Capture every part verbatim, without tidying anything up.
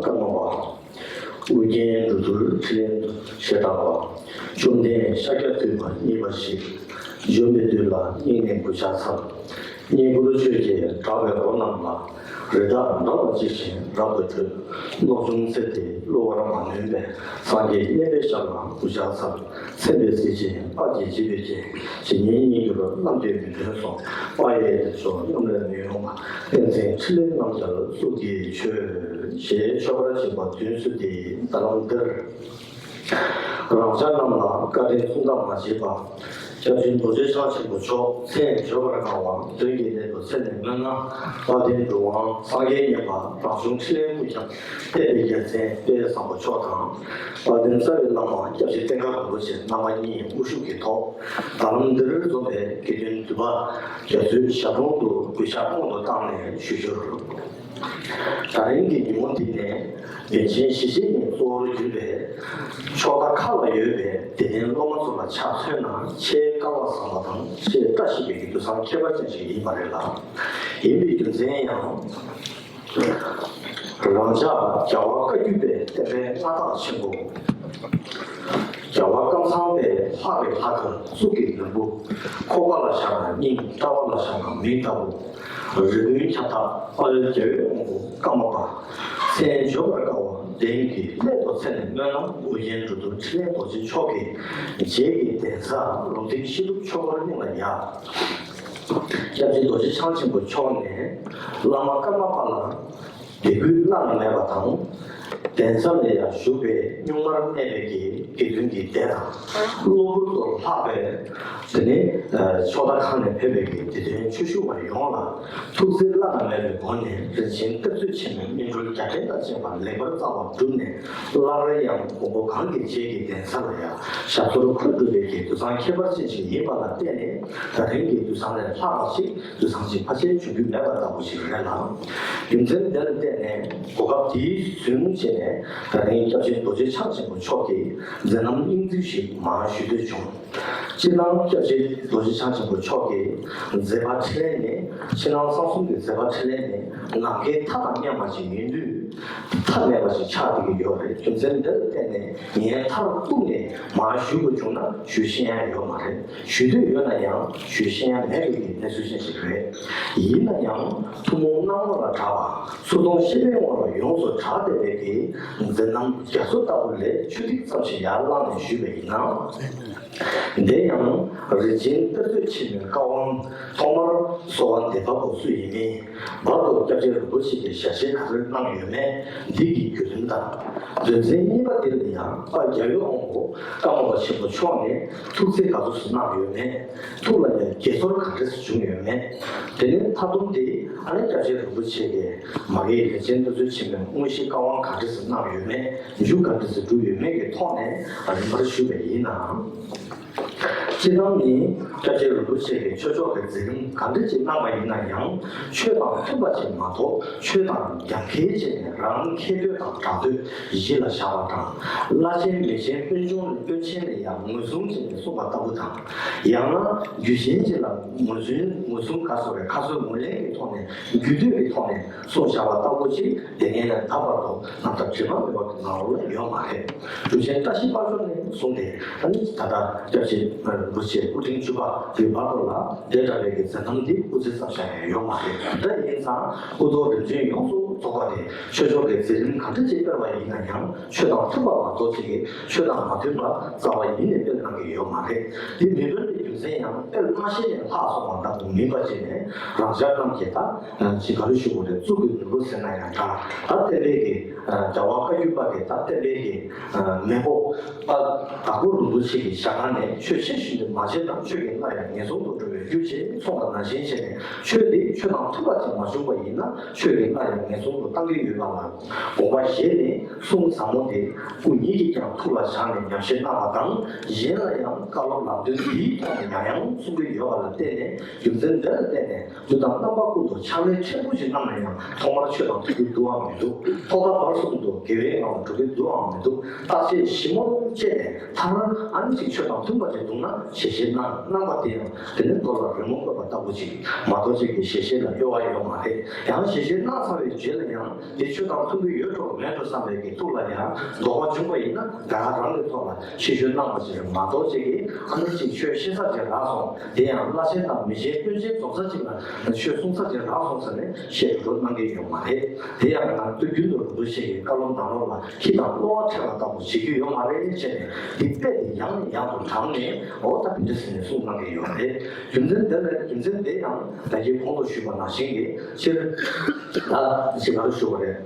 ཀརྨ་པ། ཨོ་རྒྱན་འགྲོ་འདུལ་ཕྲིན་ལས་ཞེས་གྲགས་པ། བཅོམ་ལྡན་ཤཱཀྱ་ཐུབ་པ་མཉེས་པ་ཞིག། འབྱོན་པའི་དུས་ལ་སྙིང་ནས་གུས་ཕྱག་འཚལ། བསྙེན་བཀུར་ཆོས་ཀྱི་གྲགས་པའི་འོ་རྣམས་ལ། རི་དྭགས་འདྲ་བ་ཇི་བཞིན་རབ་ཏུ་ཁྲོས། རློབ་ཆུང་ཚེ་འདི་བསླུ་བར་མ་ནུས་པའི། སངས་རྒྱས་མཉེས་པའི་ཞབས་ལ་གུས་ཕྱག་འཚལ། མཚན་དཔལ་གཟི་བརྗིད་དཔལ་གྱི་བརྗིད་པའི་རྒྱན། ཇི་སྙེད་སྙན་གྱི་རོ་རྣམས་ཀྱིས་མི་ཕམ་གསུངས། དཔལ་ཡེ་ཤེས་མཆོག་རྣམས་ལས་མི་འོང་བ། བསྟན་འཛིན་འཕྲིན་ལས་རྣམ་རྒྱལ་གཙུག་གི་ཆོས། ཞེས་ཆོས་པར་བྱེད་པ་དུས་སུ་སྟེ། ད་ལམ་འདིར་རང་ཅག་རྣམས་ལ་བཀའ་དྲིན་གསུང་ཐབས་མ་བྱས་པ། སྐྱབས་རྗེ་རྡོ་རྗེ་འཆང་ཆེན་པོ་མཆོག་མཚན་བརྗོད་པར་དཀའ་བ་མདུན་གྱི་སླད་དུ་མཚན་ནས་སྨོས་ན། དཔལ་ལྡན་གྲུབ་དབང་སངས་རྒྱས་མཉེས་པ་རང་བྱུང་འཕྲིན་ལས་སྐུ་རྒྱབ་ཐེག་པའི་རྒྱལ་མཚན་དཔལ་བཟང་པོ་མཆོག་དང་། དཔལ་ལྡན་རྩ་བའི་བླ་མ་སྐྱབས་རྗེ་བསྟན་དགའ་རིན་པོ་ཆེ་རྣམ་པ་གཉིས་དབུ་བཞུགས་ཀྱི་ཐོག་ད་ལམ་འདིར་འཛོམས་པའི་དགེ་འདུན་འདུས་པ་རྒྱ་མཚོའི་ཞབས་དྲུང་དུ་གུས་ཕྱག་སྔོན་དུ་བཏང་ནས་ཞུ་རྒྱུར། ད་རིང་གི་ཉིན་མོ་འདི་ནས་པཎ་ཆེན་ཞི་བྱེད་གཉིས་གཙོ་བོར་གྱུར་པའི་ཕྱོགས་མཐའ་ཁག་ལ་ཡོད་པའི་དད་ལྡན་སློབ་མ་ཚོ་ལ་ཆ་མཚོན་ན་ཆེས་སྐལ་བ་བཟང་བ་དང་ཆེས་བཀྲ་ཤིས་པའི་དུས་བཟང་ཁྱད་པར་ཅན་ཞིག་ཡིན་པ་རེད་ལ། ཡིན་པའི་རྒྱུ་མཚན་ཡང་། རང་ཅག་རྒྱལ་བ་བཀའ་བརྒྱུད་པའི་བསྟན་པའི་མངའ་བདག་ཆེན་པོ། རྒྱལ་བ་ཀམ་ཚང་པས་ལྷག་པའི་ལྷ་མཁར་གཙུག་གི་ལྷུན་པོ། ཁོག་པ་ལ་བཞག་ན་སྙིང་། ལྟ་བ་ལ་བཞག་ན་མིག་ལྟ་བུ། རི་བོའི་ཁྱབ་བདག་དཔལ་རྒྱལ་བའི་དབང་པོ་ཀརྨ་པ། མཚན་བརྗོད་པར་དཀའ་བ་གདན་གྱི་སླད་དུ་མཚན་ནས་སྨོས་ན། ཨོ་རྒྱན་འགྲོ་འདུལ་འཕྲིན་ལས་རྡོ་རྗེ་མཆོག་གི་རྗེས་ཀྱི་གདན་ས་ལུང་བསྟན་ཤེས་རབ་ཆོས་འཁོར་གླིང་ལ་ཡ། སྐྱབས་རྗེ་རྡོ་རྗེ་འཆང་ཆེན་པོ་མཆོག་ནས་བླ་མ་ཀརྨ་པ་ལ་དད་གུས་བླ་ན་མེད་པ་དང་། གདན་ས་ལ་ཡང་བཞུགས་པའི་གཉུག་མར་གནས་པའི་གི་དགེ་འདུན་གྱི་སྡེ་དང་། གློ་བུར་དུ་ལྷག་པའི་དེ་ནས་ཕྱོགས་མཐའ་ཁག་ནས་ཕེབས་པའི་གི་དད་ལྡན་ཆོས་ཞུ་བ་ཡོངས་ལ་ཐུགས་བརྩེ་བླ་ན་མེད་པའི་སྒོ་ནས་རིན་ཆེན་གཏེར་མཛོད་ཆེན་མོའི་སྨིན་གྲོལ་རྒྱ་ཕྲན་དང་བཅས་པ་ལེགས་པར་བརྩམས་པ་བསྒྲུབས་ནས། སླར་ཡང་དགོངས་པ་གང་གི་རྗེས་ཀྱི་གདན་ས་ལ་ཡང་ཞབས་སོར་འཁོད་འགྲོ་བའི་གི་དུས་བཟང་ཁྱད་པར་ཅན་ཞིག་ཡིན་པ་ལ་བརྟེན་ནས། ད་རིང་གི་དུས་བཟང་ལས་ལྷག་པ་ཞིག་དུས་བཟང་ཅིག་ཕལ་ཆེར་བྱུང་རྒྱུ་མེད་པ་ལྟ་བུ་ཞིག་རེད་ལ། རྒྱུ་མཚན་དེ་ལ་བརྟེན་ནས་གོ་སྐབས་དེའི་བཟུང་བྱས་ནས། ད་རིང་སྐྱབས་རྗེ་རྡོ་རྗེ་འཆང་ཆེན་པོ་མཆོག་གིས་མཛད་རྣམ་སྙིང་བསྡུས་ཤིག་མར་ཞུ་འདོད་བྱུང་། སྤྱིར་བཏང་སྐྱབས་རྗེ་རྡོ་རྗེ་འཆང་ཆེན་པོ་མཆོག་གི་མཛད་པ་འཕྲིན་ལས་ནི། ཕྱི་ནང་གསང་གསུམ་གྱི་མཛད་པ་འཕྲིན་ལས་ནི་ནམ་མཁའི་མཐའ་དང་མཉམ་པ་ཞིག་ཡིན་དུས། མཐའ་མེད་པ་ཞིག་ཆགས་བསྡད་ཀྱི་ཡོད་རེད། རྒྱུ་མཚན་འདི་ལ་བརྟེན་ནས་ངས་མཐར་གཏུགས་ནས་མར་ཞུ་དགོས་བྱུང་ན་ཞུ་ཤེས་ཡ་ཡོད་མ་རེད། ཞུ་འདོད་ཡོད་ན་ཡང་ཞུ་ཤེས་ཡ་མེད་པའི་གནས་ཚུལ་ཅན་ཞིག་རེད། ཡིན་ན་ཡང་ཐུན་མོང་སྣང་ངོ་ལ་གྲགས་པ། ཚུར་མཐོང་ཤེས་པའི་ངོ་ལ་ཡོངས་སུ་གྲགས་བསྡད་པའི་གི་མཛད་རྣམ་རྒྱ་མཚོ་ལྟ་བུ་ལས་ཆུ་ཐིགས་ཙམ་ཞིག་ཡར་བླངས་ནས་ཞུས་པ་ཡིན་ན། དེ་ཡང་རིན་ཆེན་གཏེར་མཛོད་ཆེན་མོའི་བཀའ་དབང་ཐོག་མར་གསོལ་བ་འདེབས་པ་པོ་སུ་ཡིན་མིན། བར་དུ་སྐྱབས་རྗེ་རིན་པོ་ཆེ་གིས་ཞལ་བཞེས་ག་རེ་གནང་ཡོད་མེད་འདི་གི་བརྒྱུད་རིམ་དང་། དོན་ཚན་གཉིས་པ་དེ་ལ་ཡང་དཔལ་རྒྱལ་བའི་དབང་པོ་ཀརྨ་པ་ཆེན་པོ་མཆོག་ནས་ཐུགས་བརྩེ་ག་ཚོད་སུ་གནང་ཡོད་མེད། ཐུགས་ལ་ཡང་དགྱེས་ཚོར་ག་འདྲ་སུ་བྱུང་ཡོད་མེད། དེ་ནས་མཐའ་སྡོམ་དེ་ཨ་ནི་སྐྱབས་རྗེ་རིན་པོ་ཆེ་གིས་མ་གི་རིན་ཆེན་གཏེར་མཛོད་ཆེན་མོའི་དངོས་གཞིའི་བཀའ་དབང་ག་འདྲ་སུ་གནང་ཡོད་མེད། མཇུག་ག་འདྲ་སུ་བསྒྲུབས་ཡོད་མེད་ཀྱི་ཐོག་ནས་རིམ་པར་ཞུས་པ་ཡིན་ན། སྤྱིར་བཏང་ནི་སྐྱབས་རྗེ་རིན་པོ་ཆེ་གིས་ཆོས་ཕྱོགས་ཀྱི་མཛད་རིམ་ག་འདྲ་ཅིག་གནང་བ་ཡིན་ན་ཡང་། ཆོས་དང་མཐུན་པ་ཅིག་མ་གཏོགས་ཆོས་དང་རྒྱབ་འགལ་བྱས་ནས་རང་ཁེ་འདོད་དང་གྲགས་འདོད་གཞི་ལ་བཞག་པ་དང་། བླ་ཆེན་མི་ཆེན་དཔོན་ཆུང་དཔོན་ཆེན་ལ་ཡང་ངོས་བཟུང་བྱས་ནས་གསུངས་པ་ལྟ་བུ་དང་། ཡང་ན་རྒྱུ་གཞན་ཅིག་ལ་ངོས་བཟུང་ངོས་བཟུང་ག་སོགས་པའི་ཁ་གསོ་ངོས་ལེན་གྱི་ཐོག་ནས་རྒྱུ་འདོད་ཀྱི་ཐོག་ནས་གསུངས་བཞག་པ་ལྟ་བུ་ཅིག་དེ་སྔ་ནས་ད་བར་དུ་རྣམ་ཐར་དྲི་མ་མེད་པ་གི་ནང་ལོགས་ལ་ཡོད་མ་རེད། གྲུབ་ཆེན་བཀྲ་ཤིས་དཔལ་འབྱོར་ནས་བཟུང་སྟེ་ཨ་ནི་ད་ལྟ་སྐྱབས་རྗེ་རིན་པོ་ཆེ་སྐུ་ཕྲེང་བཅུ་པ་དེ་བར་དུ་ལ་དེ་འདྲ་བའི་གི་མཛད་རྣམ་འདི་སྐུ་ཚེ་བསམ་བཞག་ཡང་ཡོད་མ་རེད། དེ་འདྲ་ཡིན་ཙང་སྐུ་ཐོག་རིམ་བྱོན་ཡོངས་སུ་རྫོགས་པ་དེ་ཆོས་ཕྱོགས་ཀྱི་མཛད་རིམ་ག་འདྲ་ཅིག་སྤེལ་བ་ཡིན་ན་ཡང་ཆོས་དང་མཐུན་པ་མ་གཏོགས་ཅིག་གིས་ཆོས་དང་མ་མཐུན་པ་རྩ་བ་ཡིན་ནས་སྤེལ་གནང་གི་ཡོད་མ་རེད། འདི་མི་འདོན་པའི་རྒྱུ་མཚན་ཡང་དཔེ་སྔ་ཤོས་ནས་ལྷག་སོང་བ་ལྟ་བུ་མིན་པ་བྱས་ནས་རང་ཅག་རྣམས་ཀྱིས་ད་ཅིག་ག་རེ་ཞུ་དགོས་རེད། གཙུག་གི་ནོར་བུ་ཟེར་ན་ཡང་འདྲ། ད་བསྟན་པའི་གི་རྒྱལ་བ་བཀའ་བརྒྱུད་པ་གི་ད་བསྟན་པའི་གི་མེས་པོ་པ་དྭགས་པོ་རིན་པོ་ཆེ་གི་ཞལ་སྒང་ནས་ཆོས་ཆེ་ཞིང་དུ་མ་བྱེད་དང་ཆོས་ཀྱི་སླར་ཡང་ངན་སོང་དུ་འགྲོ་བའི་རྒྱུ་ཞེས་གསུངས་པ་ནང་བཞིན་བྱས་ནས་ཆོས་འདི་ཆོས་དང་མཐུན་པ་ཅིག་མ་བྱུང་བ་ཡིན་ན་ཆོས་ཀྱི་སླར་ཡང་ངན་སོང་དུ་བཏང་གི་ཡོད་པ་ལ་དགོངས་པ་བཞེས་ནས། གསུང་ཟབ་མོ་དེ་སྐུ་ཉིད་ཀྱིས་ཀྱང་ཐུགས་ལ་བཞག་ནས་ཉམས་བཞེས་གནང་བ་དང་། གཞན་ལ་ཡང་བཀའ་སློབ་ལམ་སྟོན་འདིའི་ཐོག་ནས་ཡང་ཡང་གསུང་གི་ཡོད་པ་ལ་བརྟེན་ནས་རྒྱུ་མཚན་འདི་ལ་བརྟེན་ནས་དུས་དང་རྣམ་པ་ཀུན་ཏུ་ཕྱག་ལས་ཕྲན་བུ་ཞིག་གནང་ན་ཡང་ཐོག་མར་ཆོས་དང་མཐུན་གྱི་འདུག་ཨང་མི་འདུག་ཐོག་མཐའ་བར་གསུམ་དུ་དགེ་བའི་ངང་ལ་འགྲོ་གི་འདུག་ཨང་མི་འདུག་བརྟག་དཔྱད་ཞིབ་མོ་བྱས་ནས་མཐར་ཨ་ནི་ཅིག་ཆོས་དང་མཐུན་པ་ཞིག་འདུག་ན་ཞལ་བཞེས་གནང་གནང་བ་དེ་ཡང་དེ་ནས་མདོ། རི་མོ་བཀོད་པ་ལྟ་བུ་ཅིག་མ་གཏོགས་ཅིག་གི་ཞལ་བཞེས་ལ་གཡོ་བ་ཡོད་མ་རེད། ཡང་ཞལ་བཞེས་གནང་ཚར་བའི་རྗེས་ལ་ཡང་དེ་ཆོས་དང་མཐུན་གྱི་ཡོད་འགྲོ་མེད་འགྲོ་བསམ་པའི་གི་ཐུགས་ལ་ཡང་དོགས་པ་བྱུང་བ་ཡིན་ན་དགའ་རང་གི་ཐོག་ལ་ཕྱི་བཤོལ་གནང་བ་ཅིག་རེད་མ་གཏོགས་ཅིག་གི་ཨ་ནི་ཅིག་ཆོས་བཤད་ས་ཅིག་རག་སོང་། དེ་ཡང་བླ་ཆེན་དང་མི་ཆེན་དཔོན་ཆེན་འཛོམས་ས་ཅིག་ལ་ཆོས་གསུང་ས་ཅིག་རག་སོང་ཟེར་ནས་བཤད་འགྲོ་གནང་གི་ཡོད་མ་རེད། དེ་ཡང་ང་ཚོ་རྒྱུན་དུ་རིན་པོ་ཆེ་གི་བཀའ་སློབ་ནང་ལོགས་ལ་ཁྱི་དང་གློ་བ་འཕྲད་པ་ལྟ་བུ་བྱེད་རྒྱུ་ཡོད་མ་རེད་བྱས་ནས་འདི་དཔེ་དེ་ཡང་ནས་ཡང་དུ་དྲངས་ནས་འོ་ད་དེ་འདྲ་ཟེར་ནས་གསུངས་གནང་གི་ཡོད་རེད། རྒྱུ་མཚན་དེ་ལ་རྒྱུ་མཚན་དེ་ཡང་ད་གིན་གོང་དུ་ཞུས་པ་ནང་བཞིན་གྱི་ཕྱིར་ད་ཅི་ག་རེ་ཞུ་བ་རེད།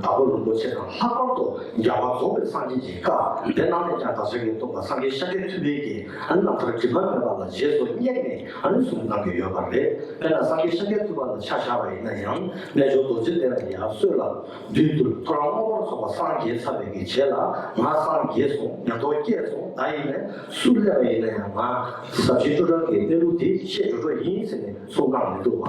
དྭགས་པོ་རིན་པོ་ཆེ་དང་ལྷག་པར་དུ་རྒྱལ་བ་རྫོགས་པའི་སངས་རྒྱས་ཀྱི་བཀའ་དེ་རྣམས་ནས་ཀྱང་བདག་ཅག་གི་སྟོན་པ་སངས་རྒྱས་ཤཱཀྱ་ཐུབ་པའི་གི་ཨ་ནི་རྣམ་ཐར་དྲི་མ་མེད་པ་ལ་རྗེས་སུ་སྙེགས་ནས་ཨ་ནི་གསུངས་གནང་གི་ཡོད་པ་རེད། དཔེར་ན་སངས་རྒྱས་ཤཱཀྱ་ཐུབ་པ་ལ་ཆ་བཞག་པ་ཡིན་ན་ཡང་རྣལ་འབྱོར་རྡོ་རྗེ་གདན་ལ་ཡར་སོས་ལ། བདུད་འདུལ་ཐོ་རངས་མངོན་པར་རྫོགས་པ་སངས་རྒྱས་ཚར་བའི་གི་རྗེས་ལ་ང་སངས་རྒྱས་སོང་ཉམས་རྟོགས་སྐྱེས་སོང་ད་ཡིན་ནས་སུ་སླེབས་པ་ཡིན་ན་ཡང་ང་ཟབ་ཆོས་སྤྲོས་བྲལ་གྱི་གནས་ལུགས་དེ་ཤེས་འགྲོ་འགྲོ་ཡིན་ཟེར་ནས་གསུང་གནང་མི་འདུག་བ།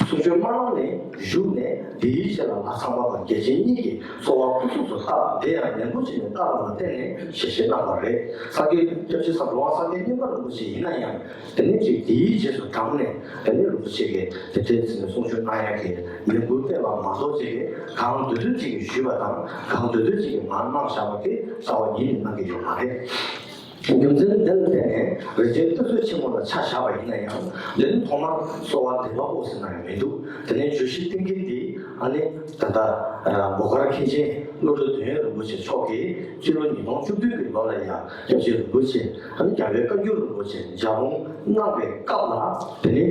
གསུང་ཆོས་སྨྲ་བརྙ་ནས་བཞུགས་ནས་དེའི་རྗེས་ལ་ལྷ་ཚངས་པ་དང་རྒྱལ་ཆེན་གཉིས་ཀྱིས་གསོལ་བ་ཕུར་ཚུགས་སུ་བཏབ་དེ་ཡང་ནན་པོ་བྱས་ནས་བཏབ་པ་ལ་བརྟེན་ནས་ཞལ་བཞེས་གནང་བ་རེད། སངས་རྒྱས་སྐྱབས་རྗེ་ཟབ་དྲུག་དབང་སངས་རྒྱས་མཉན་པ་རིན་པོ་ཆེ་ཡིན་ན་ཡང་། དེ་ནས་ཅིག་དེའི་རྗེས་སུ་འབྲངས་ནས་དེ་ནས་རིན་པོ་ཆེ་གིས་དེ་འདྲའི་ཚེ་ནས་གསུང་ཆོས་གནང་ཡག་གི་ལས་འགུལ་སྤེལ་བ་མ་གཏོགས་ཅིག་གིས་གང་འདོད་འདོད་ཅིག་གིས་ཞུས་པ་དང་གང་འདོད་འདོད་ཅིག་གིས་མར་གནང་བཞག་པ་དེ་རྩ་བ་ཉིད་ནས་གནང་གི་ཡོད་མ་རེད། རྒྱུ་མཚན་འདི་ལ་བརྟེན་ནས་རིན་ཆེན་གཏེར་མཛོད་ཆེན་མོ་ལ་ཆ་བཞག་པ་ཡིན་ན་ཡང་འདི་ནི་ཐོག་མར་གསོལ་བ་འདེབས་པ་པོ་ཟེར་ན་ཡང་མི་འདུག་དེ་ནས་བརྗོད་གཞི་བཏིང་མཁན་འདི་ཨ་ནི་ད་ལྟ་ཨ་འབོ་དཀར་མཁན་ཆེན་བློ་གྲོས་དོན་ཡོད་རིན་པོ་ཆེ་མཆོག་གིས་སྤྱི་ལོ་ཉིས་སྟོང་བཅུ་བདུན་གྱི་ལོ་ལ་ཡང་སྐྱབས་རྗེ་རིན་པོ་ཆེ་ཨ་ནི་རྒྱལ་བའི་བཀའ་འགྱུར་རིན་པོ་ཆེ་ལྗགས་ལུང་གནང་བའི་སྐབས་ལ་དེ་ནི་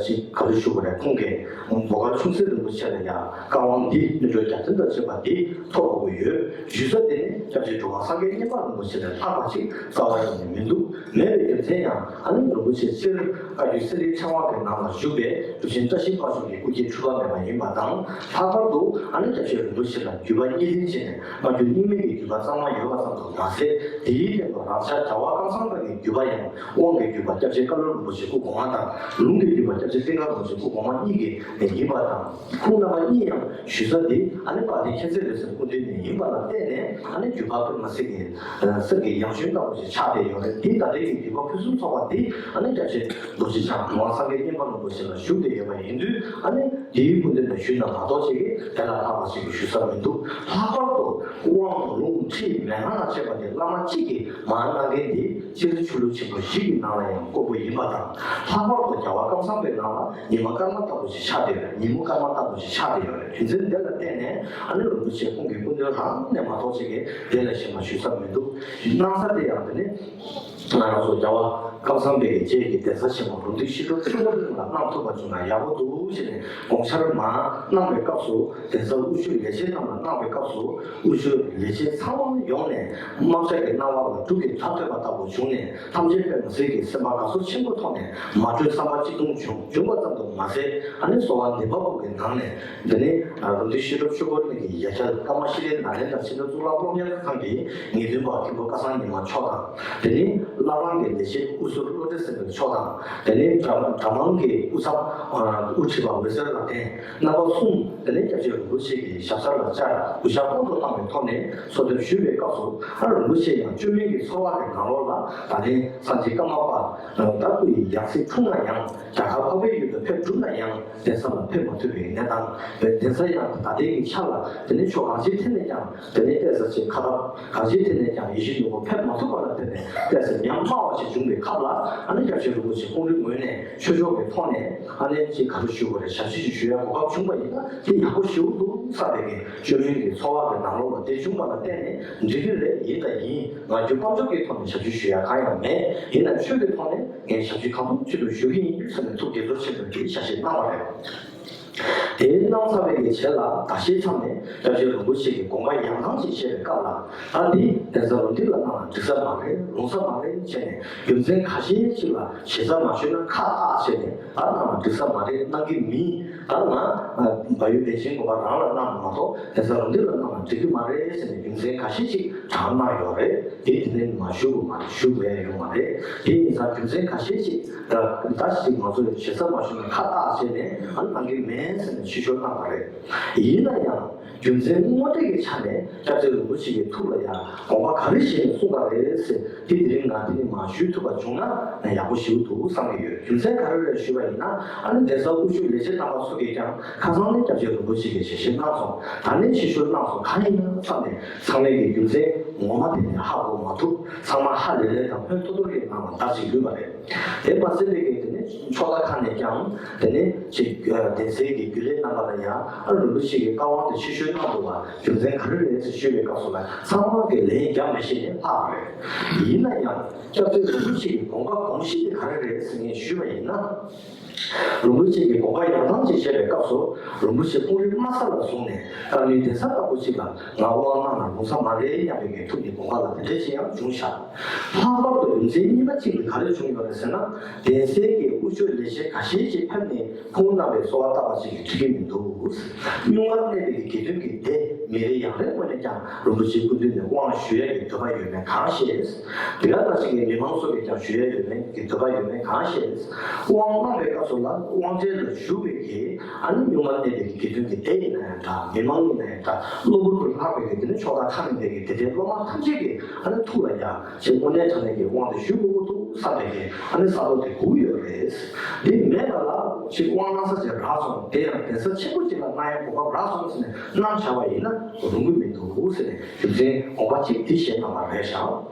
ཅིག་ག་རེ་ཞུ་དགོས་རེད། ཁོང་གིས་འབོ་དཀར་ཆུང་སྲིད་རིན་པོ་ཆེ་ལ་ཡང་བཀའ་དབང་འདི་སྨིན་གྲོལ་རྒྱལ་མཚན་དང་བཅས་པ་འདི་ཐོབ་དགོས་ཀྱི་ཡོད། ཞུ་ས་དེ་ནི་སྐྱབས་རྗེ་འབྲུག་པ་སངས་རྒྱས་མཉན་པ་རིན་པོ་ཆེ་ལས་ལྷག་པ་ཅིག་རྩ་བ་ཉིད་ནས་མི་འདུག་མེད་པའི་རྒྱུ་མཚན་ཡང་ཨ་ནི་རིན་པོ་ཆེ་སྤྱིར་བཀའ་བརྒྱུད་གསེར་རིའི་ཕྲེང་བ་གི་ནང་ལ་བཞུགས་པའི་གྲུབ་ཆེན་བཀྲ་ཤིས་དཔལ་འབྱོར་གྱི་སྐུ་སྐྱེ་འཁྲུལ་པ་མེད་པ་ཡིན་པ་དང་། ལྷག་པར་དུ་ཨ་ནི་སྐྱབས་རྗེ་རིན་པོ་ཆེ་ལ་བརྒྱུད་པ་གཉིས་ལྡན་བྱས་ནས་བཀའ་བརྒྱུད་རྙིང་མའི་གི་བརྒྱུད་པ་གཙང་མ་ཡོད་པ་ཙམ་དུ་མ་ཟད། དེའི་སྟེང་དུ་རང་ཅག་རྒྱལ་བ་ཀམ་ཚང་པ་གི་བརྒྱུད་པ་ཡང་དབང་གི་བརྒྱུད་པ་སྐྱབས་རྗེ་བཀའ་བློན་རིན་པོ་ཆེ་སྐུ་གོང་མ་དང་། ལུང་གི་བརྒྱུད་པ་སྐྱབས་རྗེ་ཀླན་ཀ་རིན་པོ་ཆེ་སྐུ་གོང་མ་གཉིས་ཀྱིས་ཡིན་པ་དང་། ཁོང་རྣམ་པ་གཉིས་ཡང་ཞུ་ས་འདི་ཨ་ནི་དཔལ་ལྡན་མཁྱེན་བརྩེ་རིན་ཆེན་སྐུ་མདུན་ནས་ཡིན་པ་ལ་བརྟེན་ནས་ཨ་ནི་བརྒྱུད་པ་དཔེ་མ་སྲིད་ཀྱི་གསེར་གྱི་ཡང་ཞུན་ལྟ་བུ་ཞིག་ཆགས་བསྡད་ཡོད་རེད། འདི་ད་ལྟའི་གི་བརྒྱུད་པ་ཕུན་སུམ་ཚོགས་པ་འདི་ཨ་ནི་སྐྱབས་རྗེ་རྡོ་རྗེ་འཆང་གྲུབ་དབང་སངས་རྒྱས་མཉན་པ་རིན་པོ་ཆེ་ལ་བཞུགས་བསྡད་ཡོད་པ་ཡིན་དུས་ཨ་ནི་འདིའི་སྐུ་མདུན་ནས་ཞུས་ན་མ་གཏོགས་ཅིག་གིས་དེ་ལ་ལྷག་པ་ཞིག་གིས་ཞུ་ས་མི་འདུག་ལྷག་པར་དུ་དབང་ལུང་ཁྲིད་མན་ངག་ལ་བཅས་པ་འདི་བླ་མ་གཅིག་གིས་མར་གནང་མཁན་འདི་སྤྱིར་ཆོས་ལུགས་ཆེན་པོ་བཞི་གི་ནང་ལ་ཡང་དཀོན་པོ་ཡིན་པ་དང་། ལྷག་པར་དུ་རྒྱལ་བ་ཀམ་ཚང་པའི་ནང་ལ་ཉི་མ་སྐར་མ་ལྟ་བུ་ཞིག་ཆགས་བསྡད་ཡོད་རེད། ཉིན་མོ་སྐར་མ་ལྟ་བུ་ཞིག་ཆགས་བསྡད་ཡོད་རེད། རྒྱུ་མཚན་འདི་ལ་བརྟེན་ནས་ཨ་ནི་རིན་པོ་ཆེ་ཁོང་གི་སྐུ་མདུན་རང་ནས་མ་གཏོགས་ཅིག་གིས་དེ་ལས་གཞན་པ་ཞུ་ས་མི་འདུག་གནང་ས་དེ་ཡང་དེ་ནི་ང་རང་ཚོ་རྒྱལ་བ་ཀམ་ཚང་པའི་རྗེས་ཀྱི་གདན་ས་ཆེན་མོ་རུ་འདི་ཤི་ཏོ་ཆུ་བོ་གླིང་ལ་གནང་ཐུབ་པ་བྱུང་ན་ཡག་པོ་འདུག་ཅེས་ནས་དགོངས་འཆར་མར་གནང་བའི་སྐབས་སུ། གདན་ས་དབུ་བཞུགས་ལས་བྱེད་རྣམས་ལ་གནང་བའི་སྐབས་སུ་དབུ་བཞུགས་ལས་བྱེད་ཚང་མ་ཡོང་ནས་རྨ་བྱ་གི་སྣང་བ་ལ་འབྲུག་གི་ཁྲག་ཐོན་པ་ལྟ་བུ་བྱུང་ནས་ཐམས་ཅད་དཔེ་མི་སྲིད་ཀྱི་སེམས་པ་དགའ་ཚོར་ཆེན་པོ་ཐོག་ནས་མ་གྲོས་བསམ་པ་གཅིག་མཚུངས་བྱུང་བྱུང་བ་ཙམ་དུ་མ་ཟད། ཨ་ནི་གསོལ་བ་འདེབས་པ་པོ་གི་ནང་ནས་འདི་ནི་རུ་འདི་ཤི་རབ་ཆུ་བོ་གླིང་གི་ཡ་གྱལ་ཀརྨ་ཤྲཱི་ལའི་ནཱ་ལེནྡྲ་ཕྱི་དྲོ་གཙུག་ལག་སློབ་གཉེར་ཁང་གི་ངེས་སྟོན་པ་མཁན་པོ་སྐལ་བཟང་ཉི་མ་མཆོག་དང་། དེ་ནས་བླ་བྲང་གི་ལས་བྱེད་དབུ་ཟུར་བློ་གྲོས་སེམས་དཔའ་མཆོག་དང་། དེ་ནས་གྲྭ་གྲྭ་མང་གི་དབུ་ཚབ་དབུ་ཁྲིད་པ་འོད་ཟེར་ལགས་བསྟེན། རྣམ་པ་གསུམ། དེ་ནས་སྐྱབས་རྗེ་རིན་པོ་ཆེ་གི་ཞབས་སར་ལ་བཅར་གུས་ཞབས་སྔོན་དུ་བཏང་བའི་ཐོག་ནས་གསོལ་འདེབས་ཞུས་པའི་སྐབས་སུ། ཨ་རིན་པོ་ཆེ་ཡང་བཅོས་མིན་གྱི་ཚོར་བ་གི་ནང་ལོགས་ལ་ད་ལན་སངས་རྒྱས་ཀརྨ་པ་ད་སྐུ་ཡི་ཡང་སྲིད་འཁྲུངས་ན་ཡང་རྒྱ་གར་འཕགས་པའི་ཡུལ་དུ་ཕེབས་གྲུབ་ན་ཡང་གདན་ས་ལ་ཕེབས་མ་ཐུབ་པའི་གནས་སྟངས་བས། གདན་ས་ཡང་ད་ལྟའི་གི་ཆ་ལ་དེ་ནས་ཕྱོགས་གང་ཅིའི་ཐད་ནས་ཀྱང་དེ་ནས་གཏད་ས་ཆེ་ཁ་ཐབས་གང་ཅིའི་ཐད་ནས་ཀྱང་ཡིད་བཞིན་ནོར་བུ་ཕེབས་མ་ཐུབ་པ་ལ་བརྟེན་ནས་གཏད་ས་ཉམས་དམའ་བ་ཞིག་བྱུང་བའི་སྐབས་ལ། ཨ་ནི་སྐྱབས་རྗེ་རིན་པོ་ཆེ་ཁོང་རའི་ངོས་ནས་ཆོས་ཕྱོགས་ཀྱི་ཐོག་ནས་ཨ་ནི་ཅིག་ག་རེ་ཞུ་དགོས་རེད། ཞབས་ཕྱི་ཞིག་ཞུ་ཡ་གོ་སྐབས་བྱུང་བ་ཡིན་ན་དེ་ཡག་པོ་ཞེ་པོ་འདུག་བསམ་པའི་གི་བཅོས་མིན་གྱི་ཚོར་བ་གི་ནང་ལོགས་ལ་དེ་བྱུང་བ་ལ་བརྟེན་ནས་འགྲིག་གི་རེད། ཡིན་དང་ཡིན། ང་རྒྱུད་དཔལ་འབྱོར་གྱི་ཐོག་ནས་ཞབས་ཕྱི་ཞུ་ཡ་གང་ཡང་མེད། ཡིན་ན་ཆོས་ཀྱི་ཐོག་ནས་ངས་ཞབས་ཕྱི་གང་ཐུབ་ཅི་ཐུབ་ཞུ་གི་ཡིན་ཟེར་ནས་ཐུགས་དགྱེས་ཚོར་ཆེན་པོས་དེའི་ཞལ་བཞེས་གནང་བ་རེད། དེ་གནང་ཚར་བའི་གི་རྗེས་ལ་ཟླ་ཤས་མཚམས་ནས་སྐྱབས་རྗེ་རིན་པོ་ཆེ་གིས་དགོངས་པ་ཡང་དག་ཅིག་བཞེས་པའི་སྐབས་ལ། ད་འདི་གདན་ས་རུ་འདི་ལ་གནང་ན་འགྲིག་ས་མ་རེད། ལོང་ས་མ་རེད་བྱས་ནས་རྒྱུ་མཚན་ཁ་ཤས་ཅིག་ལ་ཞེ་ས་མ་ཞུས་ན་ཁག་ཨ་བྱས་ནས། ད་གནང་ན་འགྲིག་ས་མ་རེད། གནང་གི་མིན། ད་ང་བལ་ཡུལ་བདེ་ཆེན་དགོན་པ་རང་ལ་གནང་མ་གཏོགས་གདན་ས་རུ་འདི་ལ་གནང་ན་འགྲིག་གི་མ་རེད་ཟེར་ནས་རྒྱུ་མཚན་ཁ་ཤས་ཅིག་དྲངས་གནང་ཡོད་རེད། དེ་དེ་ནས་མ་ཞུ་དགོས་མ་རེད། ཞུ་དགོས་ཡ་ཡོད་མ་རེད། དེ་ཡིན་ཙང་རྒྱུ་མཚན་ཁ་ཤས་ཅིག་ད་ད་ཞིག་ང་ཚོས་ཞེ་ས་མ་ཞུ་ན་ཁག་ཨ་བྱས་ནས་ཨ་གནང་གི་མེད་ཟེར་ནས་ཕྱིར་བཤོལ་གནང་བ་རེད། ཡིན་ན་ཡང་། རྒྱུ་མཚན་དངོས་འབྲེལ་གྱི་ཆ་ནས་སྐྱབས་རྗེ་རིན་པོ་ཆེ་གི་ཐུགས་ལ་ཡང་དགོངས་པ་ག་རེ་བཞེས་ནས་གསུངས་པ་རེད་ཟེར། དེ་དེ་རིང་ང་དེ་ནས་མར་ཞུ་ཐུབ་པ་བྱུང་ན་ཡག་པོ་ཞིག་འདུག་བསམ་གྱི་ཡོད། རྒྱུ་མཚན་ག་རེ་རེད་ཞུས་པ་ཡིན་ན། ཨ་ནི་གདན་ས་དབུ་བཞུགས་ལས་བྱེད་རྣམ་པ་ཚོ་གིས་ཀྱང་ཁ་སང་ནས་སྐྱབས་རྗེ་རིན་པོ་ཆེ་གི་ཞལ་བཞེས་གནང་སོང་། ད་ནས་ཕྱི་བཤོལ་གནང་སོང་། གང་ཡིན་ན་བསམ་ནས་ཚང་མས་ཀྱི་རྒྱུ་མཚན་ངོ་མ་དེ་ནས་ཧ་གོ་མ་ཐུབ། ཚང་མ་ཧ་ལས་ལས་དང་ཕན་ཐོགས་ཐོགས་ཀྱི་ངང་ལ་ཟླ་གཅིག་ལུས་པ་རེད། དེ་མ་ཟད་པའི་གི་དེ་ནས་ཕྱོགས་མཐའ་ཁག་ནས་ཀྱང་དེ་ནས་ཅིག་གདན་སའི་གི་རྒྱུན་ལས་རྣམ་པ་ལ་ཡང་ཨ་རིན་པོ་ཆེ་གི་བཀའ་དབང་དེ་ཕྱིར་བཤོལ་གནང་འདུག་བ། རྒྱུ་མཚན་ག་རེ་རེད་ཟེར་ཞུས་པའི་སྐབས་སུ་ལ་ཚང་མ་གི་ལན་རྒྱག་མི་ཤེས་ནས་ལྷག་རེད། ཡིན་ན་ཡང་སྐྱབས་རྗེ་རིན་པོ་ཆེ་གི་དགོངས་པ་དགོངས་གཞི་དེ་ག་རེ་རེད་ཟེར་ངས་ཞུས་པ་ཡིན་ན། རིན་པོ་ཆེ་གི་དགོངས་པ་ཡང་དག་ཅིག་བཞེས་པའི་སྐབས་སུ་རིན་པོ་ཆེ་སྐུ་རིམ་དམའ་ས་ལ་བཟུང་ནས་ཀ་མའི་གདན་ས་ལྟ་བུ་ཅིག་ལ་ང་དབང་གནང་ན་རུང་ས་མ་རེད་སྙམ་པའི་གི་ཐུགས་ཀྱི་དགོངས་པ་ལ་དེ་འདྲ་ཞིག་ཡང་བྱུང་ཤག་ལྷག་པར་དུ་རྒྱུ་མཚན་གཉིས་པ་གཅིག་དེ་ག་རེ་བྱུང་ཡོད་རེད་ཟེར་ན། གདན་སའི་གི་དབུ་ཆོས་ལས་བྱེད་འགའ་ཤས་ཅིག་ཕེབས་ནས་ཁོང་རྣམ་པའི་གསོལ་བ་བཏབ་པ་ཅིག་གིས་འགྲིག་གི་མི་འདུག་སྙུང་གར་གནས་པའི་དགེ་འདུན་གྱི་སྡེ་མི་རེ་ཡང་རེ་ངོས་ནས་ཀྱང་རིན་པོ་ཆེའི་སྐུ་མདུན་ནས་དབང་ཞུ་ཡ་གི་འདོད་པ་ཡོད་མེད་གང་ཤེས། དེ་ག་ནང་བཞིན་གྱི་མི་མང་ཚོ་གིས་ཀྱང་ཞུ་ཡ་ཡོད་མེད་ཀྱི་འདོད་པ་ཡོད་མེད་གང་ཤེས། དབང་གནང་བའི་སྐབས་སུ་ལ་དབང་གྲལ་ལ་བཞུགས་པའི་གི་ཨ་ནི་སྙུང་གར་གནས་པའི་གི་དགེ་འདུན་གྱི་སྡེ་ཡིན་ན་ཡང་འདྲ། མི་མང་ཡིན་ན་ཡང་འདྲ། གློ་བུར་དུ་ལྷགས་པའི་གི་དེ་ནི་ཕྱོགས་མཐའ་ཁག་ནས་བསྡད་ཀྱི་དད་ལྡན་སློབ་མ་ཐམས་ཅད་ཀྱིས་ཨ་ནི་ཐུགས་ལ་ཡ་ཅིག་དངོས་གནས་དྲང་གནས་ཀྱི་དབང་དེ་ཞུ་དགོས་ཀྱི་འདུག་བསམ་པའི་གི་ཨ་ནི་བསམ་བློ་དེ་སྒུག་ཡོད་རེད། འདི་མེད་པ་ལ་ཅིག་དབང་གནང་ས་ཅིག་རག་སོང་། དེ་ཡང་གདན་ས་ཆེན་པོ་ཅིག་ལ་གནང་ཡ་གོ་སྐབས་རག་སོང་ཟེར་ནས་གནང་བཞག་པ་ཡིན་ན་རུང་གི་མི་འདུག་ཟེར་ནས་རྒྱུ་མཚན་དགོངས་པ་གཅིག་འདི་བཞེས་གནང་བ་རེད་ཤག་